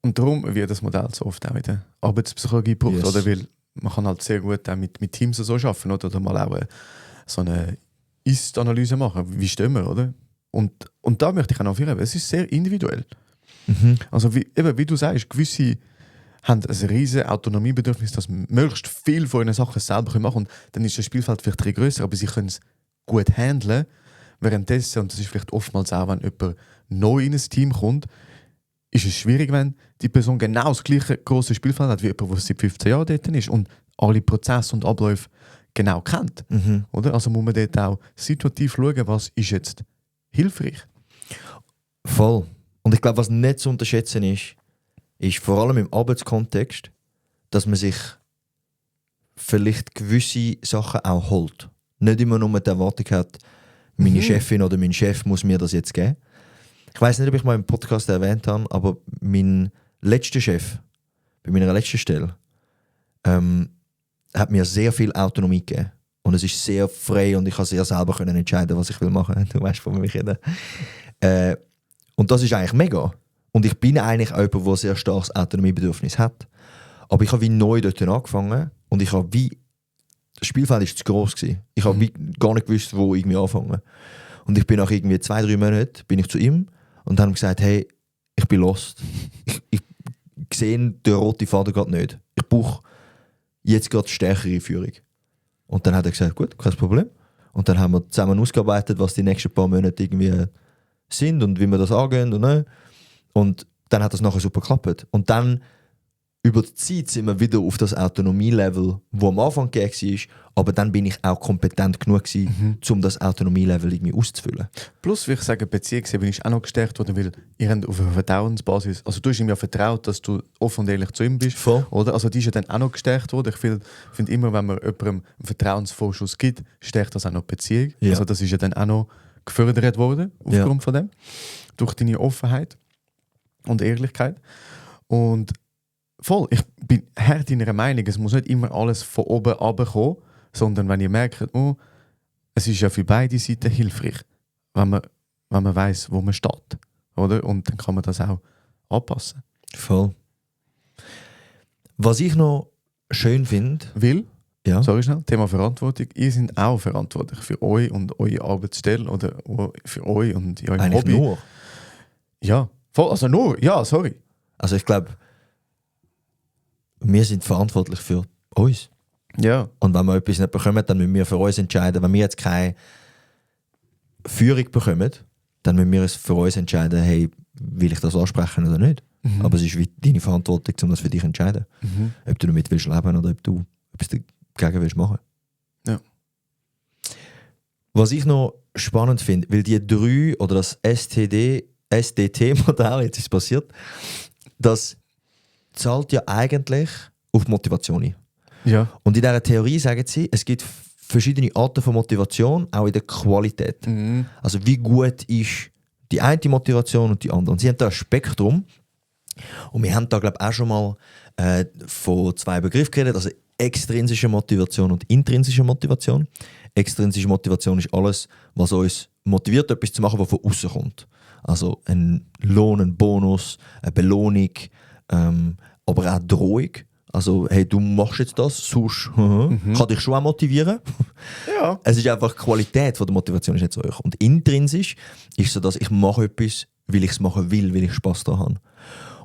Und darum wird das Modell so oft auch in der Arbeitspsychologie gebraucht, Yes. oder? Weil man kann halt sehr gut auch mit Teams so arbeiten, oder mal auch so eine Ist-Analyse machen. Wie stehen wir, oder? Und da möchte ich auch noch aufhören, es ist sehr individuell. Also wie du sagst, gewisse haben ein riesiges Autonomiebedürfnis, dass sie möglichst viel von ihren Sachen selber machen können. Und dann ist das Spielfeld vielleicht ein grösser, aber sie können es gut handeln. Währenddessen, und das ist vielleicht oftmals auch, wenn jemand neu in ein Team kommt, ist es schwierig, wenn die Person genau das gleiche große Spielfeld hat wie jemand, der seit 15 Jahren dort ist und alle Prozesse und Abläufe genau kennt. Oder? Also muss man dort auch situativ schauen, was ist jetzt hilfreich. Voll. Und ich glaube, was nicht zu unterschätzen ist vor allem im Arbeitskontext, dass man sich vielleicht gewisse Sachen auch holt. Nicht immer nur die Erwartung hat, meine Chefin oder mein Chef muss mir das jetzt geben. Ich weiß nicht, ob ich mal im Podcast erwähnt habe, aber mein letzter Chef, bei meiner letzten Stelle, hat mir sehr viel Autonomie gegeben. Und es ist sehr frei und ich kann sehr selber können entscheiden, was ich will machen. Du weißt, von mich reden. Und das ist eigentlich mega. Und ich bin eigentlich auch jemand, der sehr starkes Autonomiebedürfnis hat. Aber ich habe wie neu dort angefangen und ich habe wie... Das Spielfeld war zu gross gewesen. Ich habe wie gar nicht gewusst, wo irgendwie anfangen. Und ich bin nach irgendwie 2-3 Monaten bin ich zu ihm und habe ihm gesagt, hey, ich bin lost. Ich sehe den roten Faden gerade nicht. Ich brauche jetzt gerade stärkere Führung. Und dann hat er gesagt, gut, kein Problem. Und dann haben wir zusammen ausgearbeitet, was die nächsten paar Monate irgendwie sind und wie wir das angehen. Und dann hat das nachher super geklappt. Und dann über die Zeit sind wir wieder auf das Autonomielevel, wo am Anfang gegeben war, aber dann bin ich auch kompetent genug gewesen, um das Autonomielevel irgendwie auszufüllen. Plus, wie ich sage, die Beziehungsebene ist auch noch gestärkt worden, weil ihr habt auf einer Vertrauensbasis, also du hast ihm ja vertraut, dass du offen und ehrlich zu ihm bist. Voll. Oder? Also die ist ja dann auch noch gestärkt worden. Ich finde immer, wenn man jemandem einen Vertrauensvorschuss gibt, stärkt das auch noch die Beziehung. Ja. Also das ist ja dann auch noch gefördert worden, aufgrund von dem, durch deine Offenheit und Ehrlichkeit. Und voll, ich bin hart deiner Meinung, es muss nicht immer alles von oben runterkommen, sondern wenn ihr merkt, oh, es ist ja für beide Seiten hilfreich, wenn man weiss, wo man steht. Oder? Und dann kann man das auch anpassen. Voll. Was ich noch schön finde, Weil, ja, sorry schnell, Thema Verantwortung, ihr seid auch verantwortlich für euch und eure Arbeitsstelle oder für euch und euer eigentlich Hobby. nur. Ja, voll, also nur, ja, sorry. Also ich glaube, wir sind verantwortlich für uns. Ja. Und wenn wir etwas nicht bekommen, dann müssen wir für uns entscheiden. Wenn wir jetzt keine Führung bekommen, dann müssen wir es für uns entscheiden, hey, will ich das ansprechen oder nicht. Mhm. Aber es ist wie deine Verantwortung, um das für dich zu entscheiden. Mhm. Ob du damit willst leben oder ob du etwas dagegen willst machen. Ja. Was ich noch spannend finde, weil die 3 oder das SDT-Modell, jetzt ist es passiert, das zahlt ja eigentlich auf Motivation ein. Ja. Und in dieser Theorie sagen sie, es gibt verschiedene Arten von Motivation, auch in der Qualität. Mhm. Also wie gut ist die eine Motivation und die andere. Und sie haben da ein Spektrum. Und wir haben da, glaube ich, auch schon mal von 2 Begriffen geredet, also extrinsische Motivation und intrinsische Motivation. Extrinsische Motivation ist alles, was uns motiviert, etwas zu machen, was von außen kommt. Also ein Lohn, ein Bonus, eine Belohnung, aber auch Drohung. Also, hey, du machst jetzt das, sonst kann dich schon auch motivieren. Ja. Es ist einfach die Qualität von der Motivation ist nicht so hoch. Und intrinsisch ist so, dass ich mache etwas, weil ich es machen will, weil ich Spass daran habe.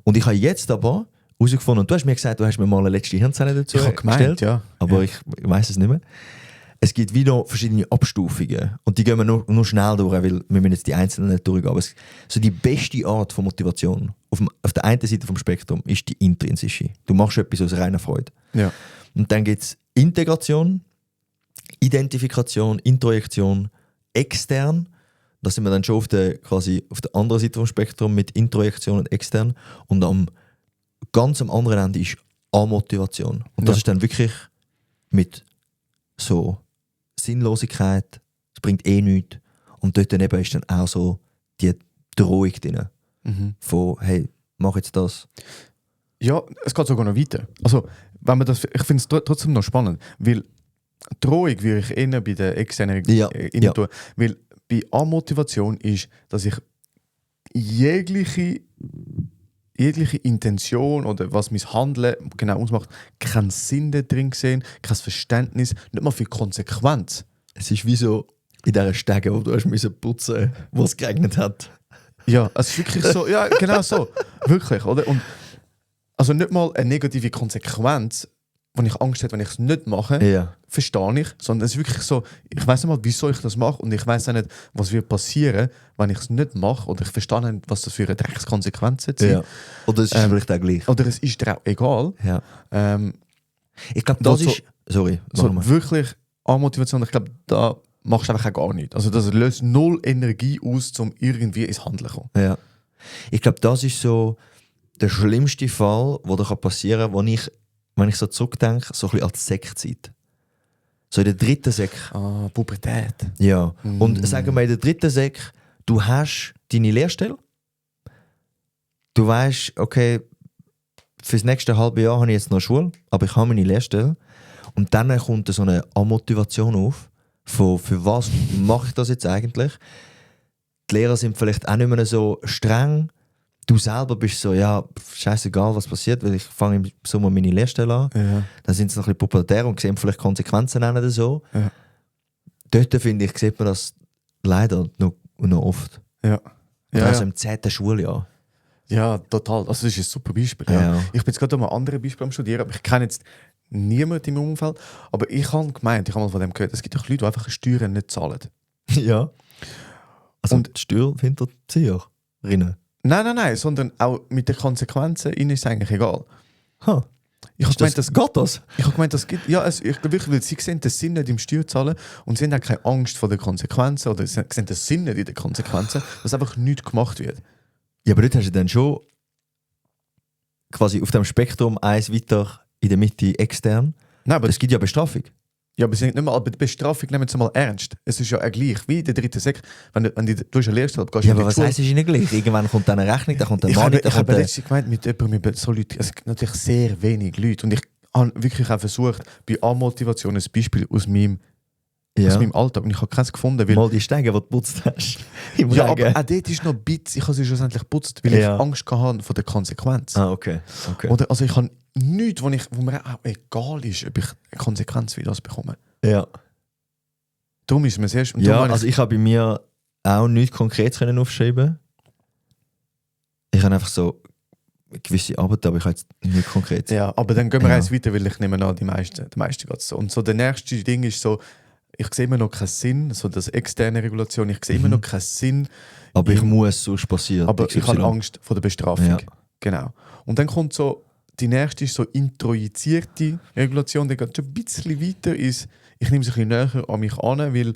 Und ich habe jetzt aber herausgefunden, und du hast mir gesagt, du hast mir mal eine letzte Hirnzelle dazu Ich habe gemeint, ja. aber Ja. ich weiß es nicht mehr. Es gibt wieder verschiedene Abstufungen und die gehen wir nur schnell durch, weil wir müssen jetzt die einzelnen nicht durchgehen. Aber so die beste Art von Motivation auf der einen Seite vom Spektrum ist die intrinsische. Du machst etwas aus reiner Freude. Ja. Und dann gibt es Integration, Identifikation, Introjektion, extern. Da sind wir dann schon quasi auf der anderen Seite vom Spektrum mit Introjektion und extern. Und ganz am anderen Ende ist Amotivation. Und das Ja. ist dann wirklich mit so Sinnlosigkeit, es bringt eh nichts. Und dort daneben ist dann auch so die Drohung drin. Mhm. Von, hey, mach jetzt das. Ja, es geht sogar noch weiter. Also, wenn man das, ich finde es trotzdem noch spannend, weil Drohung würde ich eher bei der externen Ja, ja. tun. Weil bei Amotivation ist, dass ich jegliche Intention oder was mein Handeln genau ausmacht, keinen Sinn da drin sehen, kein Verständnis, nicht mal für Konsequenz. Es ist wie so in dieser Stege, wo du hast müssen putzen, wo es geregnet hat. Ja, es ist wirklich so, ja, genau so. Wirklich, oder? Und also nicht mal eine negative Konsequenz, wenn ich Angst hätte, wenn ich es nicht mache, Ja. verstehe ich, sondern es ist wirklich so, ich weiß nicht mal, wieso ich das mache und ich weiß auch nicht, was wird passieren, wenn ich es nicht mache oder ich verstehe nicht, was das für eine Dreckskonsequenz hat. Ja. Oder es ist Ähm, vielleicht auch gleich. Oder es ist dir auch egal. Ja. Ähm, Ich glaube, das so- ist... Sorry, so machen wir. wirklich Amotivation, ich glaube, da machst du einfach auch gar nichts. Also das löst null Energie aus, um irgendwie ins Handeln zu kommen. Ja. Ich glaube, das ist so der schlimmste Fall, der da passieren kann, wo ich, wenn ich so zurückdenke, so ein bisschen als Sektzeit. So in der 3. Sek. Ah, Pubertät. Ja. Und sagen wir in der 3. Sek, du hast deine Lehrstelle. Du weißt, okay, fürs nächste halbe Jahr habe ich jetzt noch Schule, aber ich habe meine Lehrstelle. Und dann kommt so eine Motivation auf, von für was mache ich das jetzt eigentlich? Die Lehrer sind vielleicht auch nicht mehr so streng. Du selber bist so, ja, scheißegal, was passiert, weil ich fange im Sommer meine Lehrstelle an. Ja. Dann sind sie noch ein bisschen pubertär und sehen vielleicht Konsequenzen auch nicht so. Ja. Dort, finde ich, sieht man das leider noch oft. Ja. Ja, Ja, also ja. im 10. Schuljahr. Ja, total. Also das ist ein super Beispiel. Ja. Ja. Ich bin jetzt gerade mal andere Beispiele am Studieren, aber ich kenne jetzt niemanden im Umfeld. Aber ich habe gemeint, ich habe mal von dem gehört, es gibt auch Leute, die einfach Steuern nicht zahlen. Ja. Also Und- die Steuerhinterzieherinnen. Nein, sondern auch mit den Konsequenzen, ihnen ist es eigentlich egal. Ha. Ich habe gemeint, Geht das? ich habe gemeint, das gibt, ja, ich glaube wirklich, weil sie sehen den Sinn nicht im Steuerzahlen und sie haben auch keine Angst vor den Konsequenzen oder sie sehen den Sinn nicht in den Konsequenzen, dass einfach nichts gemacht wird. Ja, aber dort hast du dann schon quasi auf dem Spektrum eins weiter in der Mitte extern. Nein, aber Es gibt ja Bestrafung. Ja, aber, sie nicht mal, aber die Bestrafung nehmen sie mal ernst. Es ist ja auch gleich wie der dritte Sek. Wenn du hast eine Lehrstelle, gehst Ja, in die aber was Schule. heisst, es ist nicht gleich? Irgendwann kommt dann eine Rechnung, dann kommt ein Ich Mann, habe dann kommt letztens gemeint mit jemandem, mit so Leuten, es gibt natürlich sehr wenig Leute. Und ich habe wirklich auch versucht, bei A-Motivation ein Beispiel aus meinem Alltag. Und ich habe keins gefunden. Weil, mal die Steine, die du geputzt hast. Im ja, Regen. aber auch dort ist noch ein bisschen, ich habe sie schlussendlich geputzt, weil ich Angst hatte vor der Konsequenz. Ah, okay. Oder, also ich habe nichts, wo mir auch egal ist, ob ich eine Konsequenz wie das bekomme. Ja. Darum ist mir sehr schön. Ja, also ich habe bei mir auch nichts Konkretes können aufschreiben. Ich habe einfach so gewisse Arbeit, aber ich habe jetzt nichts Konkretes. Ja, aber dann gehen wir Ja. eins weiter, weil ich nehme an, die meisten geht so. Und so der nächste Ding ist so, ich sehe immer noch keinen Sinn, so das externe Regulation, ich sehe immer noch keinen Sinn. Aber ich muss, sonst passiert. Aber ich habe XY. Angst vor der Bestrafung. Ja. Genau. Und dann kommt so, die nächste ist so introjizierte Regulation, die geht schon ein bisschen weiter, ist, ich nehme es ein bisschen näher an mich an, weil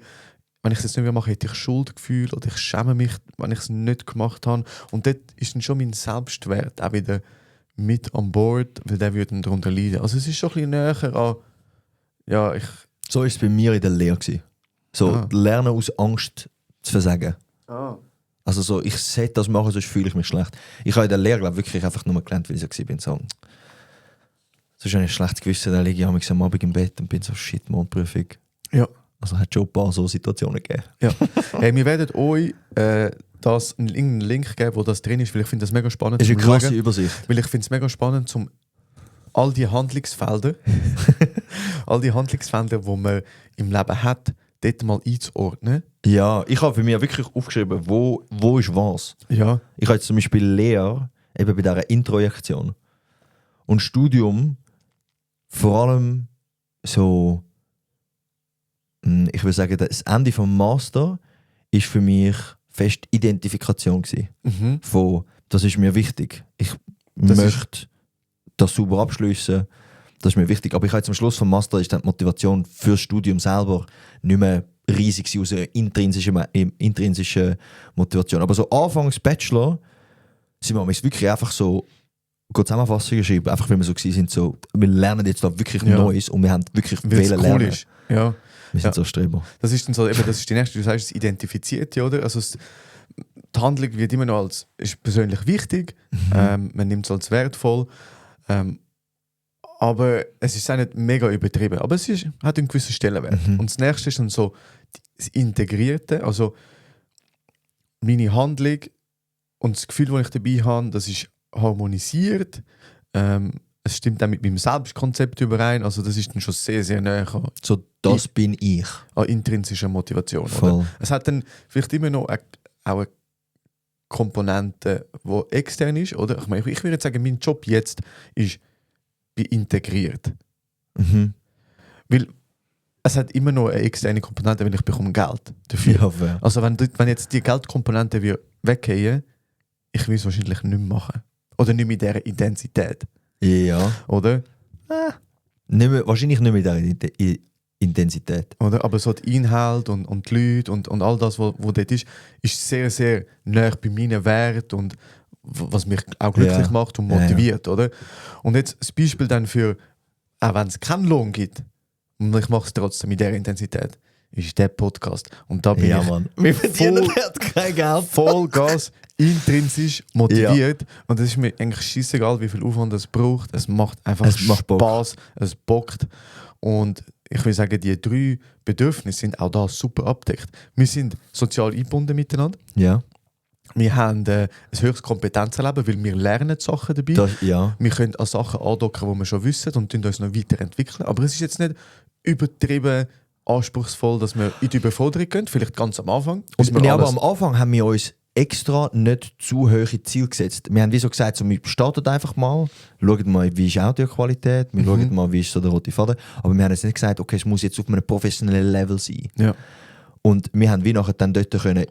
wenn ich es jetzt nicht mehr mache, hätte ich Schuldgefühl oder ich schäme mich, wenn ich es nicht gemacht habe. Und dort ist dann schon mein Selbstwert auch wieder mit an Bord, weil der würde dann darunter leiden. Also es ist schon ein bisschen näher an, ja, ich... So war es bei mir in der Lehre gewesen. So, lernen aus Angst zu versagen. Also so, ich sollte das machen, sonst fühle ich mich schlecht. Ich habe in der Lehre, glaube wirklich einfach nur gelernt, weil ich so war. So, sonst habe ich schlecht gewissen, dann liege ich am Abend im Bett und bin so, shit, Mondprüfung. Ja. Also hat schon ein paar so Situationen gegeben. Ja. Hey, wir werden euch irgendeinen Link geben, wo das drin ist, weil ich finde das mega spannend. Das ist eine zum krasse Schauen. Übersicht. Weil ich finde es mega spannend, zum all die Handlungsfelder, die man im Leben hat, dort mal einzuordnen. Ja, ich habe für mich wirklich aufgeschrieben, wo ist was. Ja. Ich habe jetzt zum Beispiel Lehre, eben bei dieser Introjektion. Und Studium, vor allem so, ich würde sagen, das Ende vom Master ist für mich fest Identifikation gewesen. Von, das ist mir wichtig. Ich möchte das sauber abschliessen. Das ist mir wichtig. Aber ich habe jetzt am Schluss vom Master ist dann die Motivation fürs Studium selber nicht mehr riesig gewesen, aus einer intrinsischen Motivation. Aber so anfangs Bachelor sind wir wirklich einfach so Zusammenfassungen geschrieben, einfach weil wir so gewesen sind, so, wir lernen jetzt da wirklich Neues und wir haben wirklich Weil es lernen. cool ist. Ja. Wir sind so Streber. Das ist dann so, eben, das ist die nächste, du sagst, es identifiziert dich, oder? Also die Handlung wird immer noch als ist persönlich wichtig, man nimmt es als wertvoll, aber es ist auch nicht mega übertrieben, aber es hat einen gewissen Stellenwert. Und das nächste ist dann so das Integrierte, also meine Handlung und das Gefühl, das ich dabei habe, das ist harmonisiert, es stimmt auch mit meinem Selbstkonzept überein, also das ist dann schon sehr, sehr nah So, das bin ich. an intrinsischer Motivation. Voll. Oder? Es hat dann vielleicht immer noch auch eine Komponente, die extern ist. Oder? Ich meine, ich würde jetzt sagen, mein Job jetzt ist integriert. Weil es hat immer noch eine externe Komponente, weil ich bekomme Geld dafür. Ja, fair. Also wenn jetzt die Geldkomponente weggehen, ich will es wahrscheinlich nicht mehr machen. Oder nicht mit dieser Intensität. Ja. Oder? Nicht mehr, wahrscheinlich nicht mit dieser Intensität. Oder? Aber so die Inhalt und die Leute und all das, was dort ist sehr, sehr nah bei meinen Werten und was mich auch glücklich macht und motiviert. Oder? Und jetzt das Beispiel dann für, auch wenn es keinen Lohn gibt, und ich mache es trotzdem mit dieser Intensität, ist der Podcast. Und da bin ich Mann. Wir verdienen kein Geld. Vollgas intrinsisch motiviert. Und es ist mir eigentlich scheissegal, wie viel Aufwand es braucht. Es macht einfach Spaß, es bockt. Und ich will sagen, die 3 Bedürfnisse sind auch da super abdeckt. Wir sind sozial eingebunden miteinander. Ja. Wir haben ein höchstes Kompetenzerleben, weil wir lernen Sachen dabei. Wir können an Sachen andocken, die wir schon wissen und uns noch weiterentwickeln. Aber es ist jetzt nicht übertrieben anspruchsvoll, dass wir in die Überforderung gehen, vielleicht ganz am Anfang. Aber am Anfang haben wir uns extra nicht zu hohe Ziele gesetzt. Wir haben wie so gesagt, so, wir starten einfach mal, schauen mal, wie ist Audioqualität, wir schauen mal, wie ist so der rote Faden. Aber wir haben jetzt nicht gesagt, okay, es muss jetzt auf einem professionellen Level sein. Ja. Und wir haben wie nachher dann dort können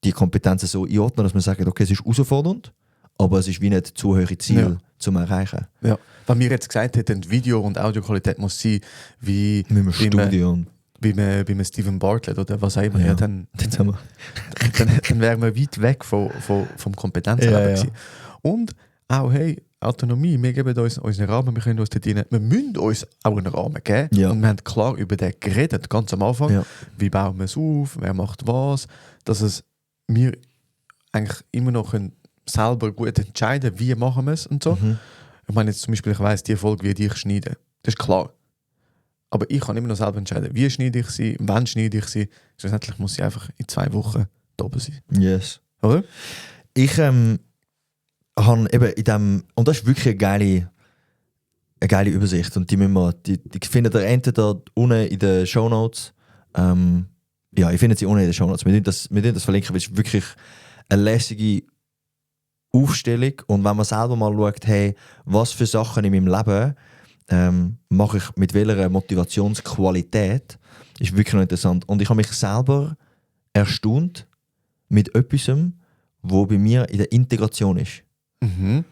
die Kompetenzen so einordnen, dass wir sagen, okay, es ist herausfordernd, aber es ist wie nicht zu hohe Ziele zum Erreichen. Ja. Wenn wir jetzt gesagt hätten, Video- und Audioqualität muss sein, wie mit dem Studio. Bei einem Stephen Bartlett oder was auch immer, ja, dann wären wir weit weg vom Kompetenzlevel gewesen. Und auch, hey, Autonomie, wir geben uns unseren Rahmen, wir können uns dort rein, wir müssen uns auch einen Rahmen geben. Ja. Und wir haben klar über den geredet, ganz am Anfang. Ja. Wie bauen wir es auf, wer macht was, dass es wir eigentlich immer noch können selber gut entscheiden, wie machen wir es und so. Mhm. Ich meine jetzt zum Beispiel, ich weiss, die Folge wie ich schneide. Das ist klar. Aber ich kann immer noch selber entscheiden, wie schneide ich sie, wann schneide ich sie. Schlussendlich muss sie einfach in 2 Wochen da oben sein. Yes. Oder? Ich habe eben in dem, und das ist wirklich eine geile Übersicht und die müssen wir, die findet ihr entweder unten in den Shownotes. Ja, ihr findet sie unten in den Shownotes. Wir tun das verlinken, weil es ist wirklich eine lässige Aufstellung und wenn man selber mal schaut, hey, was für Sachen in meinem Leben mache ich mit welcher Motivationsqualität, ist wirklich noch interessant. Und ich habe mich selber erstaunt mit etwas, wo bei mir in der Integration ist. Mhm.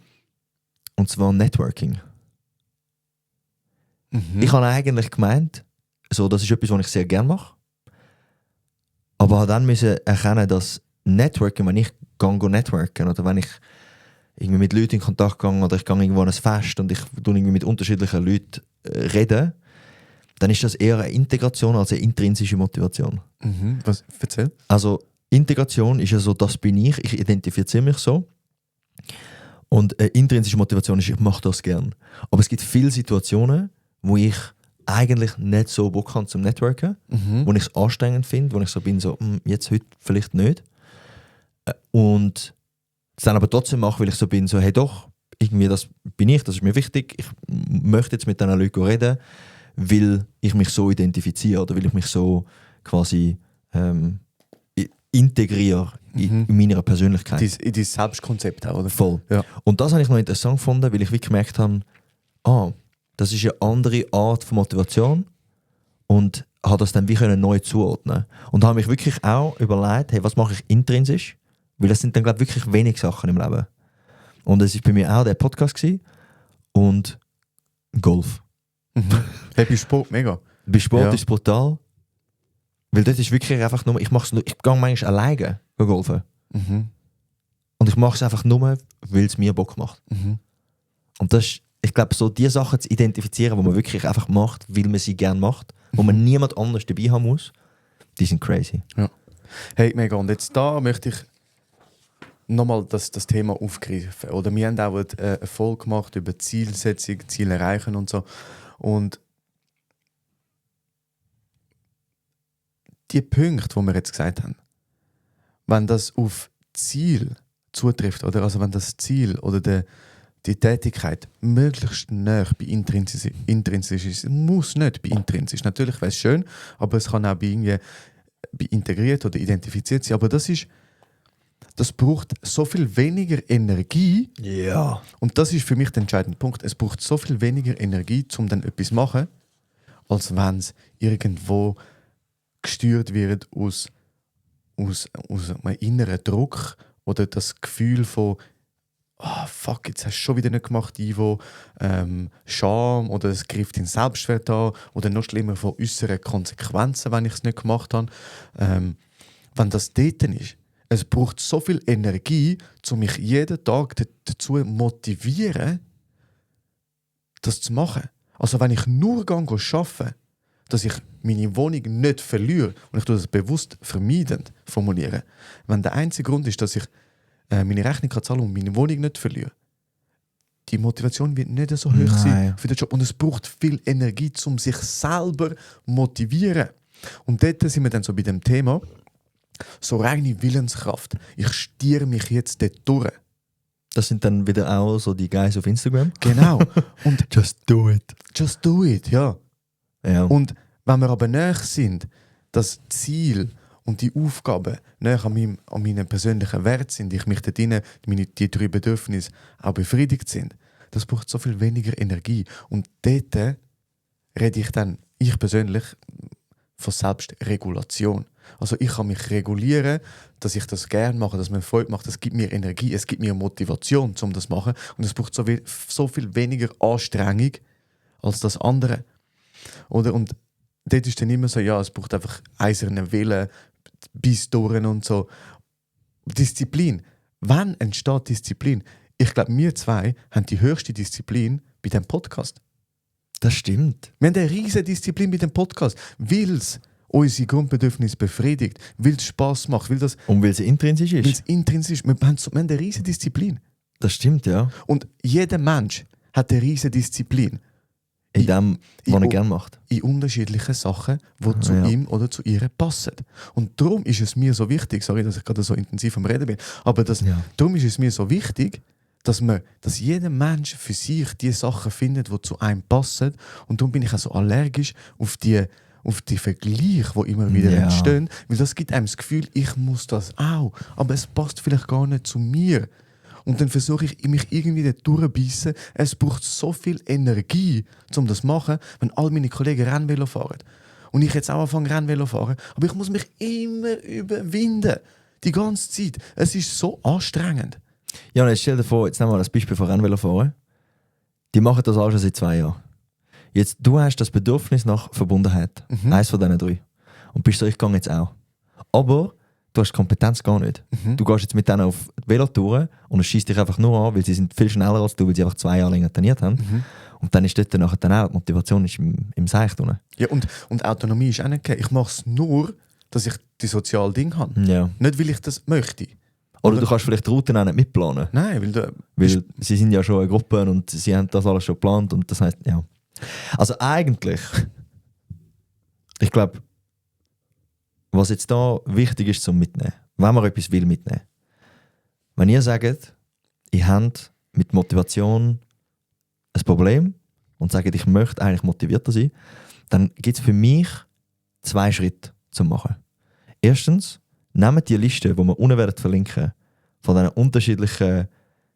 Und zwar Networking. Mhm. Ich habe eigentlich gemeint, so, das ist etwas, was ich sehr gerne mache. Aber habe dann müssen erkennen, dass Networking, wenn ich gehe networken oder wenn ich irgendwie mit Leuten in Kontakt gehe oder ich gehe irgendwo an ein Fest und ich tue irgendwie mit unterschiedlichen Leuten reden, dann ist das eher eine Integration als eine intrinsische Motivation. Mhm. Was? Erzähl. Also Integration ist ja so, das bin ich identifiziere mich so. Und eine intrinsische Motivation ist, ich mache das gern. Aber es gibt viele Situationen, wo ich eigentlich nicht so Bock habe zum Networken, Mhm. wo ich es anstrengend finde, wo ich so bin, so, jetzt heute vielleicht nicht. Und es dann aber trotzdem mache, weil ich so bin, so, hey doch, irgendwie das bin ich, das ist mir wichtig, ich möchte jetzt mit diesen Leuten reden, weil ich mich so identifiziere oder weil ich mich so quasi integriere in meiner Persönlichkeit. In dein Selbstkonzept auch, oder? Voll. Ja. Und das habe ich noch interessant gefunden, weil ich wirklich gemerkt habe, das ist eine andere Art von Motivation und habe das dann wie können neu zuordnen. Und habe mich wirklich auch überlegt, hey, was mache ich intrinsisch? Weil das sind dann, glaube ich, wirklich wenig Sachen im Leben. Und es war bei mir auch der Podcast gewesen und Golf. Mhm. Hey, bei Sport mega. Bei Sport Ja. ist es brutal, weil das ist wirklich einfach nur, ich gehe manchmal alleine golfen. Mhm. Und ich mache es einfach nur, weil es mir Bock macht. Mhm. Und das ist, ich glaube, so die Sachen zu identifizieren, die man wirklich einfach macht, weil man sie gerne macht, wo man niemand anders dabei haben muss, die sind crazy. Hey, mega. Und jetzt da möchte ich nochmal das Thema aufgreifen. Oder wir haben auch eine Folge gemacht über Zielsetzung, Ziel erreichen und so. Und die Punkte, die wir jetzt gesagt haben, wenn das auf Ziel zutrifft, oder also wenn das Ziel oder die Tätigkeit möglichst nah bei intrinsisch ist, muss nicht bei intrinsisch. Natürlich wäre es schön, aber es kann auch bei integriert oder identifiziert sein. Aber das braucht so viel weniger Energie. Ja. Und das ist für mich der entscheidende Punkt. Es braucht so viel weniger Energie, um dann etwas zu machen, als wenn es irgendwo gesteuert wird aus einem inneren Druck oder das Gefühl von fuck, jetzt hast du schon wieder nicht gemacht, Ivo. Scham oder es greift den Selbstwert an oder noch schlimmer von äußeren Konsequenzen, wenn ich es nicht gemacht habe. Wenn das dort ist, es braucht so viel Energie, um mich jeden Tag dazu zu motivieren, das zu machen. Also wenn ich nur arbeite, dass ich meine Wohnung nicht verliere, und ich tue das bewusst vermeidend formulieren, wenn der einzige Grund ist, dass ich meine Rechnung kann zahlen und meine Wohnung nicht verliere, die Motivation wird nicht so hoch sein für den Job. Und es braucht viel Energie, um sich selber zu motivieren. Und dort sind wir dann so bei dem Thema, so reine Willenskraft. Ich stiere mich jetzt dort durch. Das sind dann wieder auch so die Guys auf Instagram. Genau. Und Just do it. just do it, ja. Ja. Und wenn wir aber näher sind, das Ziel und die Aufgaben näher an meinen persönlichen Wert sind, ich mich dort rein, die 3 Bedürfnisse auch befriedigt sind, das braucht so viel weniger Energie. Und dort rede ich persönlich von Selbstregulation. Also ich kann mich regulieren, dass ich das gerne mache, dass mir Freude macht. Es gibt mir Energie, es gibt mir Motivation, um das zu machen. Und es braucht so viel weniger Anstrengung als das andere. Oder? Und dort ist dann immer so, ja, es braucht einfach eisernen Willen, bis durch und so. Disziplin. Wann entsteht Disziplin? ich glaube, wir zwei haben die höchste Disziplin bei diesem Podcast. Das stimmt. Wir haben eine riesige Disziplin bei dem Podcast, weil es unsere Grundbedürfnisse befriedigt, weil es Spass macht, weil es intrinsisch weil ist. es intrinsisch ist. Wir haben eine riesige Disziplin. Das stimmt, ja. Und jeder Mensch hat eine riesige Disziplin In dem, was er in- gerne macht. in unterschiedlichen Sachen, die zu Ja. ihm oder zu ihr passen. Und darum ist es mir so wichtig, sorry, dass ich gerade so intensiv am Reden bin, aber Ja. darum ist es mir so wichtig, dass jeder Mensch für sich die Sachen findet, die zu einem passen. Und darum bin ich auch so allergisch auf die Vergleiche, die immer wieder Ja. entstehen. Weil das gibt einem das Gefühl, ich muss das auch. Aber es passt vielleicht gar nicht zu mir. Und dann versuche ich, mich irgendwie da durchzubeissen. Es braucht so viel Energie, um das zu machen, wenn all meine Kollegen Rennvelo fahren. Und ich jetzt auch anfange Rennvelo fahren. Aber ich muss mich immer überwinden. Die ganze Zeit. Es ist so anstrengend. Ja, und jetzt stell dir vor, jetzt nehmen wir das Beispiel von Rennvelofahren. Die machen das auch schon seit 2 Jahren. Jetzt, du hast das Bedürfnis nach Verbundenheit. Eins von diesen 3. Und bist so, ich gehe jetzt auch. Aber du hast die Kompetenz gar nicht. Du gehst jetzt mit denen auf die Velotouren und es schießt dich einfach nur an, weil sie sind viel schneller als du, weil sie einfach 2 Jahre länger trainiert haben. Und dann ist dort nachher dann auch die Motivation ist im Seich drin. Ja, und Autonomie ist auch nicht okay. Ich mache es nur, dass ich die sozialen Dinge habe. Ja. Nicht, weil ich das möchte. Oder du kannst vielleicht die Routen auch nicht mitplanen. Nein, weil du... Weil sie sind ja schon eine Gruppe und sie haben das alles schon geplant und das heisst, ja. Also eigentlich, ich glaube, was jetzt da wichtig ist zum Mitnehmen, wenn man etwas will mitnehmen. Wenn ihr sagt, ihr habt mit Motivation ein Problem und sagt, ich möchte eigentlich motivierter sein, dann gibt es für mich 2 Schritte zu machen. Erstens, nehmt die Liste, die wir unten werden verlinken, von diesen unterschiedlichen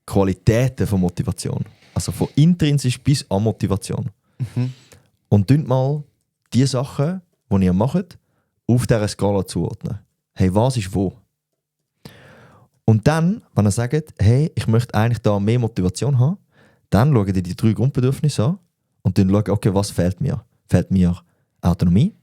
Qualitäten von Motivation. Also von intrinsisch bis an Motivation. Und tünt mal die Sachen, die ihr macht, auf dieser Skala zuordnen. Hey, was ist wo? Und dann, wenn ihr sagt, hey, ich möchte eigentlich da mehr Motivation haben, dann schaut ihr die 3 Grundbedürfnisse an und dann schaut, okay, was fehlt mir? Fehlt mir Autonomie?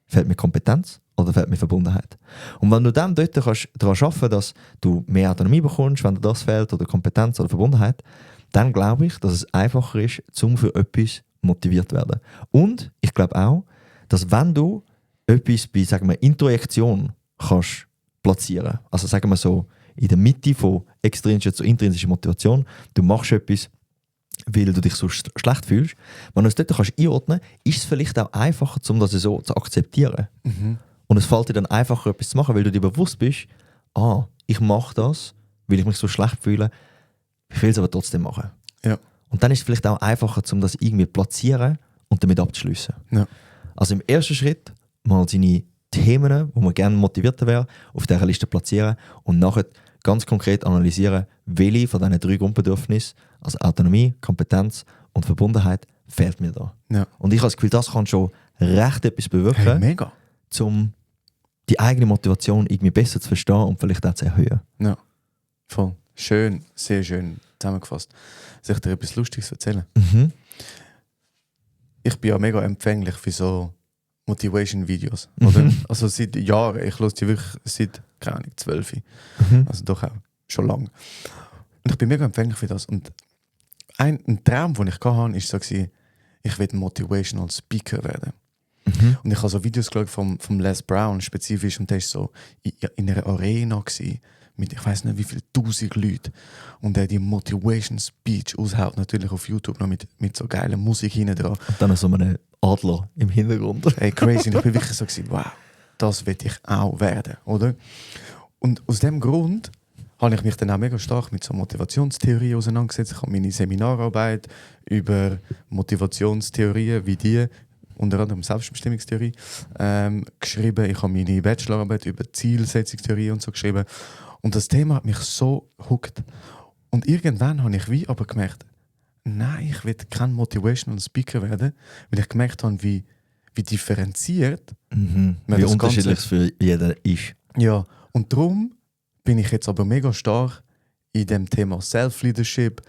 Fehlt mir Kompetenz? Oder fehlt mir Verbundenheit? Und wenn du dann dort kannst daran arbeiten, dass du mehr Autonomie bekommst, wenn dir das fehlt, oder Kompetenz oder Verbundenheit, dann glaube ich, dass es einfacher ist, um für etwas motiviert zu werden. Und ich glaube auch, dass wenn du etwas bei, sagen wir, Introjektion kannst platzieren, also sagen wir so, in der Mitte von extrinsischer zu intrinsischer Motivation, du machst etwas, weil du dich so schlecht fühlst, wenn du es dort kannst einordnen kannst, ist es vielleicht auch einfacher, um das so zu akzeptieren. Und es fällt dir dann einfacher, etwas zu machen, weil du dir bewusst bist, ich mache das, weil ich mich so schlecht fühle, ich will es aber trotzdem machen. Ja. Und dann ist es vielleicht auch einfacher, um das irgendwie zu platzieren und damit abzuschliessen. Ja. Also im ersten Schritt mal seine Themen, wo man gerne motivierter wäre, auf dieser Liste platzieren und nachher ganz konkret analysieren, welche von diesen 3 Grundbedürfnissen, also Autonomie, Kompetenz und Verbundenheit, fehlt mir da. Ja. Und ich habe das Gefühl, das kann schon recht etwas bewirken, Hey, mega. um die eigene Motivation irgendwie besser zu verstehen und vielleicht auch zu erhöhen. Ja, voll. Schön, sehr schön zusammengefasst. Soll ich dir etwas Lustiges erzählen? Ich bin ja mega empfänglich für so Motivation-Videos. Oder? Also seit Jahren. Ich höre die wirklich seit, keine Ahnung, 12. Also doch auch schon lange. Und ich bin mega empfänglich für das. Und ein Traum, den ich hatte, war, ich will Motivational Speaker werden. Und ich habe so Videos geschaut vom Les Brown spezifisch und der war so in einer Arena gewesen, mit ich weiß nicht wie viel 1000 Leuten und der die Motivation Speech aushaut, natürlich auf YouTube noch mit so geiler Musik hinten dran. Und dann so einen Adler im Hintergrund. Hey, crazy. Und ich bin wirklich so gewesen, wow, das will ich auch werden, oder? Und aus dem Grund habe ich mich dann auch mega stark mit so Motivationstheorie auseinandergesetzt. Ich habe meine Seminararbeit über Motivationstheorien wie die, unter anderem Selbstbestimmungstheorie, geschrieben. Ich habe meine Bachelorarbeit über Zielsetzungstheorie und so geschrieben. Und das Thema hat mich so gehuckt. Und irgendwann habe ich aber gemerkt, nein, ich will kein Motivational Speaker werden, weil ich gemerkt habe, wie differenziert man Wie das unterschiedlich es Ganze... für jeden ist. Ja, und darum bin ich jetzt aber mega stark in dem Thema Self-Leadership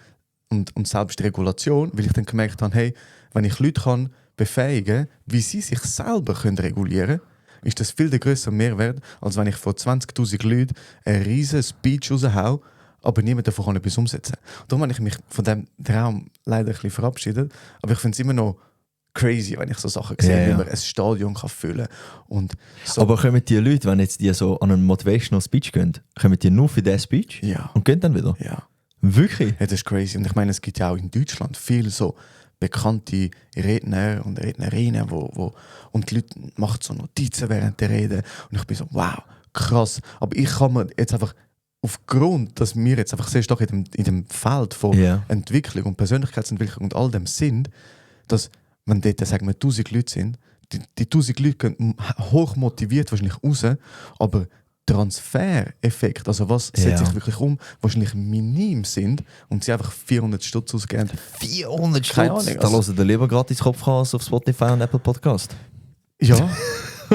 und Selbstregulation, weil ich dann gemerkt habe, hey, wenn ich Leute kann befähigen, wie sie sich selber können regulieren können, ist das viel der größere Mehrwert, als wenn ich vor 20'000 Leuten einen riesen Speech raushau, aber niemand davon kann etwas umsetzen. Darum habe ich mich von diesem Traum leider ein bisschen verabschiedet. Aber ich finde es immer noch crazy, wenn ich so Sachen sehe, wie man ein Stadion kann füllen und so. Aber kommen die Leute, wenn jetzt die so an einen Motivational Speech gehen, kommen die nur für diesen Speech Ja. und gehen dann wieder? Ja. Wirklich? Ja, das ist crazy. Und ich meine, es gibt ja auch in Deutschland viele so bekannte Redner und Rednerinnen, und die Leute machen so Notizen während der Rede. Und ich bin so, wow, krass. Aber ich kann mir jetzt einfach aufgrund, dass wir jetzt einfach sehr stark in dem Feld von Entwicklung und Persönlichkeitsentwicklung und all dem sind, dass, wenn dort, sagen wir, 1000 Leute sind, die 1000 Leute gehen hoch motiviert wahrscheinlich raus, aber Transfereffekt, also was setzt sich wirklich um, wahrscheinlich minim sind und sie einfach 400 Stutz ausgeben. 400 Keine Stutz? Ahnung, Da hören ihr lieber gratis Kopfkast auf Spotify und Apple Podcast. Ja,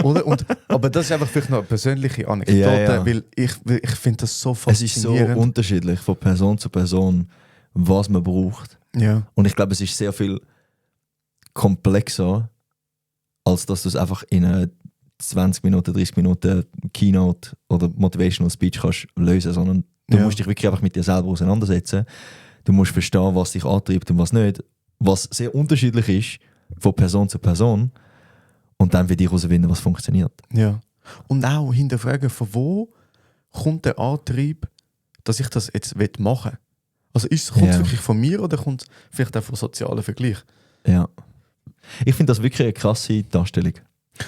oder? Aber das ist einfach vielleicht noch eine persönliche Anekdote, weil ich finde das so faszinierend. Es ist so unterschiedlich von Person zu Person, was man braucht. Ja. Und ich glaube, es ist sehr viel komplexer, als dass du es einfach in einer 20 Minuten, 30 Minuten Keynote oder Motivational Speech kannst lösen, sondern du musst dich wirklich einfach mit dir selber auseinandersetzen. Du musst verstehen, was dich antreibt und was nicht. Was sehr unterschiedlich ist von Person zu Person. Und dann für dich herausfinden, was funktioniert. Ja. Und auch hinterfragen, von wo kommt der Antrieb, dass ich das jetzt machen will. Also kommt es wirklich von mir oder kommt es vielleicht auch von sozialen Vergleich? Ja. Ich finde das wirklich eine krasse Darstellung.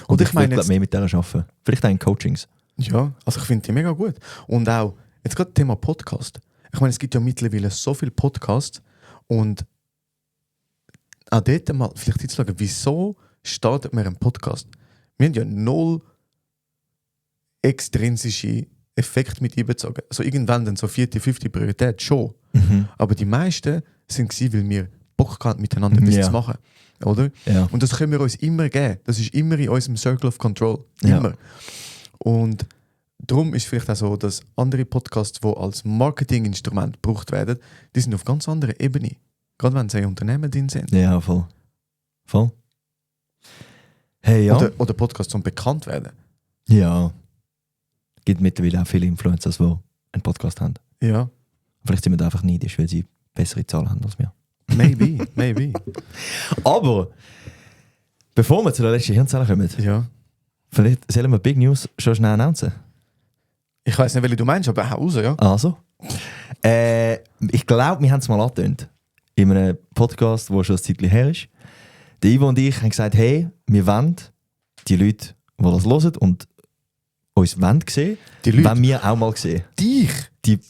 Und ich meine mehr mit der arbeiten. Vielleicht auch in Coachings. Ja, also ich finde die mega gut. Und auch, jetzt gerade Thema Podcast. Ich meine, es gibt ja mittlerweile so viele Podcasts und auch dort mal vielleicht hinzuschauen, wieso startet man einen Podcast? Wir haben ja 0 extrinsische Effekte mit einbezogen. Also irgendwann dann so 4., 5. Priorität schon. Aber die meisten sind gewesen, weil wir Bock hatten, miteinander etwas zu machen. Oder? Ja. Und das können wir uns immer geben. Das ist immer in unserem Circle of Control. Immer. Ja. Und darum ist vielleicht auch so, dass andere Podcasts, die als Marketinginstrument gebraucht werden, die sind auf ganz anderer Ebene. Gerade wenn sie in Unternehmen drin sind. Ja, voll. Voll. Hey, ja. Oder Podcasts, um bekannt werden. Ja. Es gibt mittlerweile auch viele Influencer, die einen Podcast haben. Ja. Vielleicht sind wir da einfach neidisch, weil sie bessere Zahlen haben als wir. Maybe. Aber, bevor wir zu der letzten Hirnzelle kommen, vielleicht sollen wir Big News schon schnell announcen. Ich weiß nicht, welche du meinst, aber hau raus, ja. Also. Ich glaube, wir haben es mal angetönt. In einem Podcast, der schon ein Zeitchen her ist. Der Ivo und ich haben gesagt, hey, wir wollen die Leute, die das hören und uns sehen, die Leute, wollen wir auch mal sehen. Dich! Dich.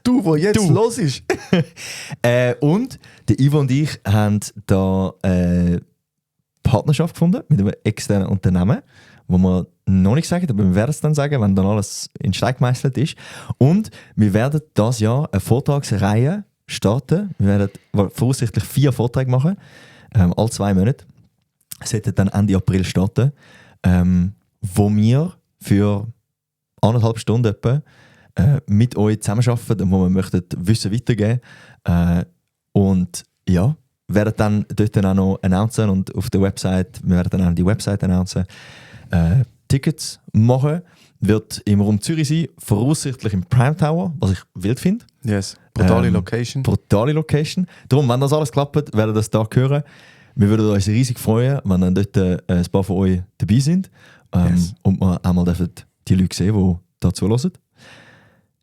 Du, der jetzt los ist. Und der Ivo und ich haben da eine Partnerschaft gefunden mit einem externen Unternehmen, wo wir noch nicht sagen, aber wir werden es dann sagen, wenn dann alles in Stein gemeißelt ist. Und wir werden dieses Jahr eine Vortragsreihe starten. Wir werden voraussichtlich 4 Vorträge machen, alle 2 Monate. Es sollte dann Ende April starten, wo wir für 1,5 Stunden etwa mit euch zusammenarbeiten und wo wir möchten Wissen weitergeben. Und ja, werden dann dort dann auch noch announcen und auf der Website, wir werden dann auch die Website announcen, Tickets machen. Wird im Raum Zürich sein, voraussichtlich im Prime Tower, was ich wild finde. Yes, brutale Location. Brutale Location. Darum, wenn das alles klappt, werden das da hören. Wir würden uns riesig freuen, wenn dann dort ein paar von euch dabei sind. Und wir einmal dürfen die Leute sehen, die da zuhören.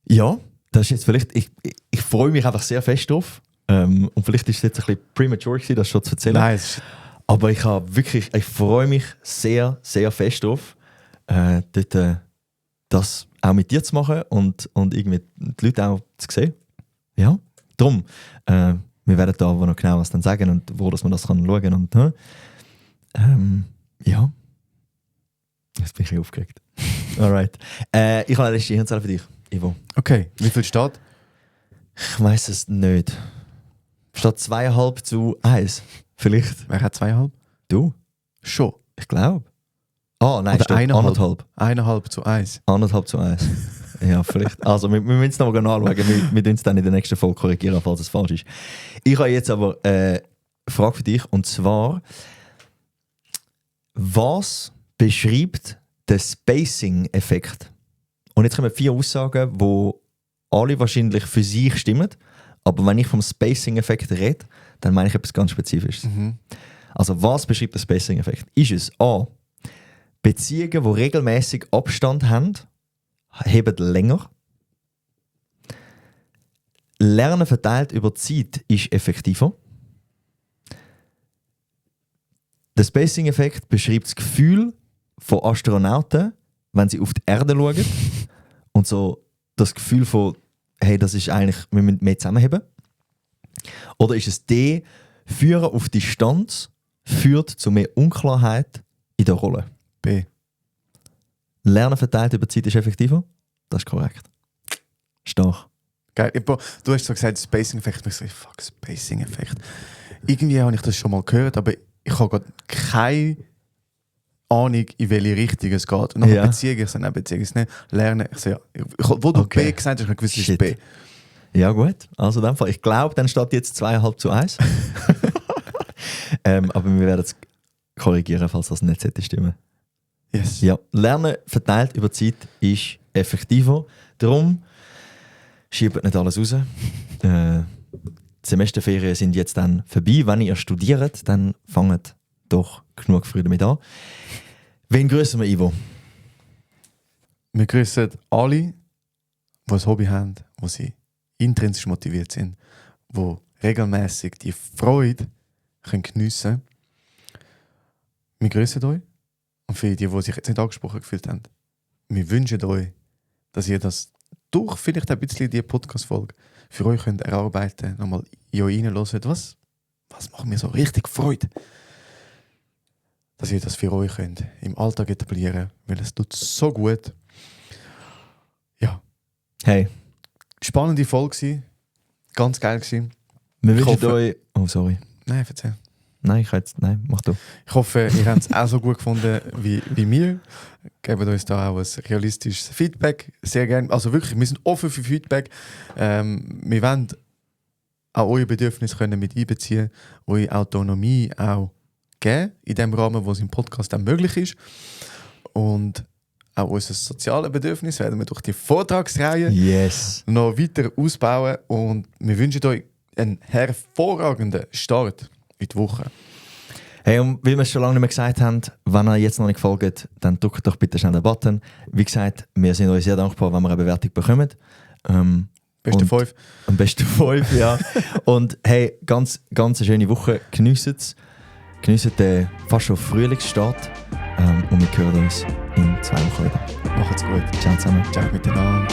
Ja, das ist jetzt vielleicht, ich freue mich einfach sehr fest drauf. Und vielleicht ist es jetzt ein bisschen premature gewesen, das schon zu erzählen. Nein, aber ich freue mich sehr, sehr fest drauf, dort das auch mit dir zu machen und irgendwie die Leute auch zu sehen. Ja, darum, wir werden da noch genau was dann sagen und wo dass man das kann schauen und ja. Jetzt bin ich aufgeregt. Alright. Ich habe eine letzte Hirnzelle für dich, Ivo. Okay, wie viel steht? Ich weiss es nicht. Statt 2,5:1. Vielleicht. Wer hat 2,5? Du? Schon. Ich glaube. Ah, nein, oder 1,5. 1,5:1. 1,5:1. 1,5:1. Ja, vielleicht. Also, wir müssen es noch mal anschauen. Wir tun es dann in der nächsten Folge korrigieren, falls es falsch ist. Ich habe jetzt aber eine Frage für dich. Und zwar, was beschreibt den Spacing-Effekt? Und jetzt kommen 4 Aussagen, die alle wahrscheinlich für sich stimmen, aber wenn ich vom Spacing-Effekt rede, dann meine ich etwas ganz Spezifisches. Also was beschreibt der Spacing-Effekt? Ist es A, Beziehungen, die regelmäßig Abstand haben, heben länger. Lernen verteilt über Zeit ist effektiver. Der Spacing-Effekt beschreibt das Gefühl von Astronauten, wenn sie auf die Erde schauen und so das Gefühl von, hey, das ist eigentlich, wir müssen mehr zusammenheben. Oder ist es D, Führen auf Distanz führt zu mehr Unklarheit in der Rolle? B. Lernen verteilt über Zeit ist effektiver? Das ist korrekt. Stark. Geil. Du hast so gesagt, Spacing-Effekt. Ich so, fuck, Spacing-Effekt. Irgendwie habe ich das schon mal gehört, aber ich habe gerade keine Ahnung, in welche Richtung es geht. Und nachher Ja. Beziehung, ich so, nein, Beziehung ist nicht. Lernen, ich so, ja. Wo du Okay. B gesagt hast, habe ich gewusst, es ist Shit. B. Ja gut, also in dem Fall. Ich glaube, dann steht jetzt 2,5:1. Aber wir werden es korrigieren, falls das nicht sollte stimmen. Yes. Ja, Lernen verteilt über Zeit ist effektiver. Darum schiebt nicht alles raus. Die Semesterferien sind jetzt dann vorbei. Wenn ihr studiert, dann fangt doch genug früh damit an. Wen grüßen wir, Ivo? Wir grüßen alle, die ein Hobby haben, wo sie intrinsisch motiviert sind, die regelmäßig die Freude geniessen können. Wir grüßen euch. Und für die sich jetzt nicht angesprochen gefühlt haben, wir wünschen euch, dass ihr das durch vielleicht ein bisschen die Podcast-Folge für euch könnt erarbeiten, nochmal in euch reinhört, was macht mir so richtig Freude. Dass ihr das für euch könnt im Alltag etablieren, weil es tut so gut. Ja, Hey, spannende Folge gewesen. Ganz geil gewesen. wir Ich wünschen hoffe- euch... Oh, sorry. Nein, erzähl. Nein, Nein, mach du. Ich hoffe, ihr habt es auch so gut gefunden wie wir. Gebt uns da auch ein realistisches Feedback. Sehr gerne. Also wirklich, wir sind offen für Feedback. Wir wollen auch eure Bedürfnisse können mit einbeziehen, eure Autonomie auch geben, in dem Rahmen, wo es im Podcast dann möglich ist. Und auch unser soziales Bedürfnis werden wir durch die Vortragsreihe Yes. noch weiter ausbauen. Und wir wünschen euch einen hervorragenden Start in die Woche. Hey, und weil wir es schon lange nicht mehr gesagt haben, wenn ihr jetzt noch nicht folgt, dann drückt doch bitte schnell den Button. Wie gesagt, wir sind euch sehr dankbar, wenn wir eine Bewertung bekommen. Beste Und- 5. Am besten 5, ja. Und hey, ganz eine schöne Woche. Geniessen es. Geniessen den fast schon Frühlingsstart. Und wir hören uns in 2 Wochen wieder. Macht's gut. Ciao zusammen. Ciao miteinander.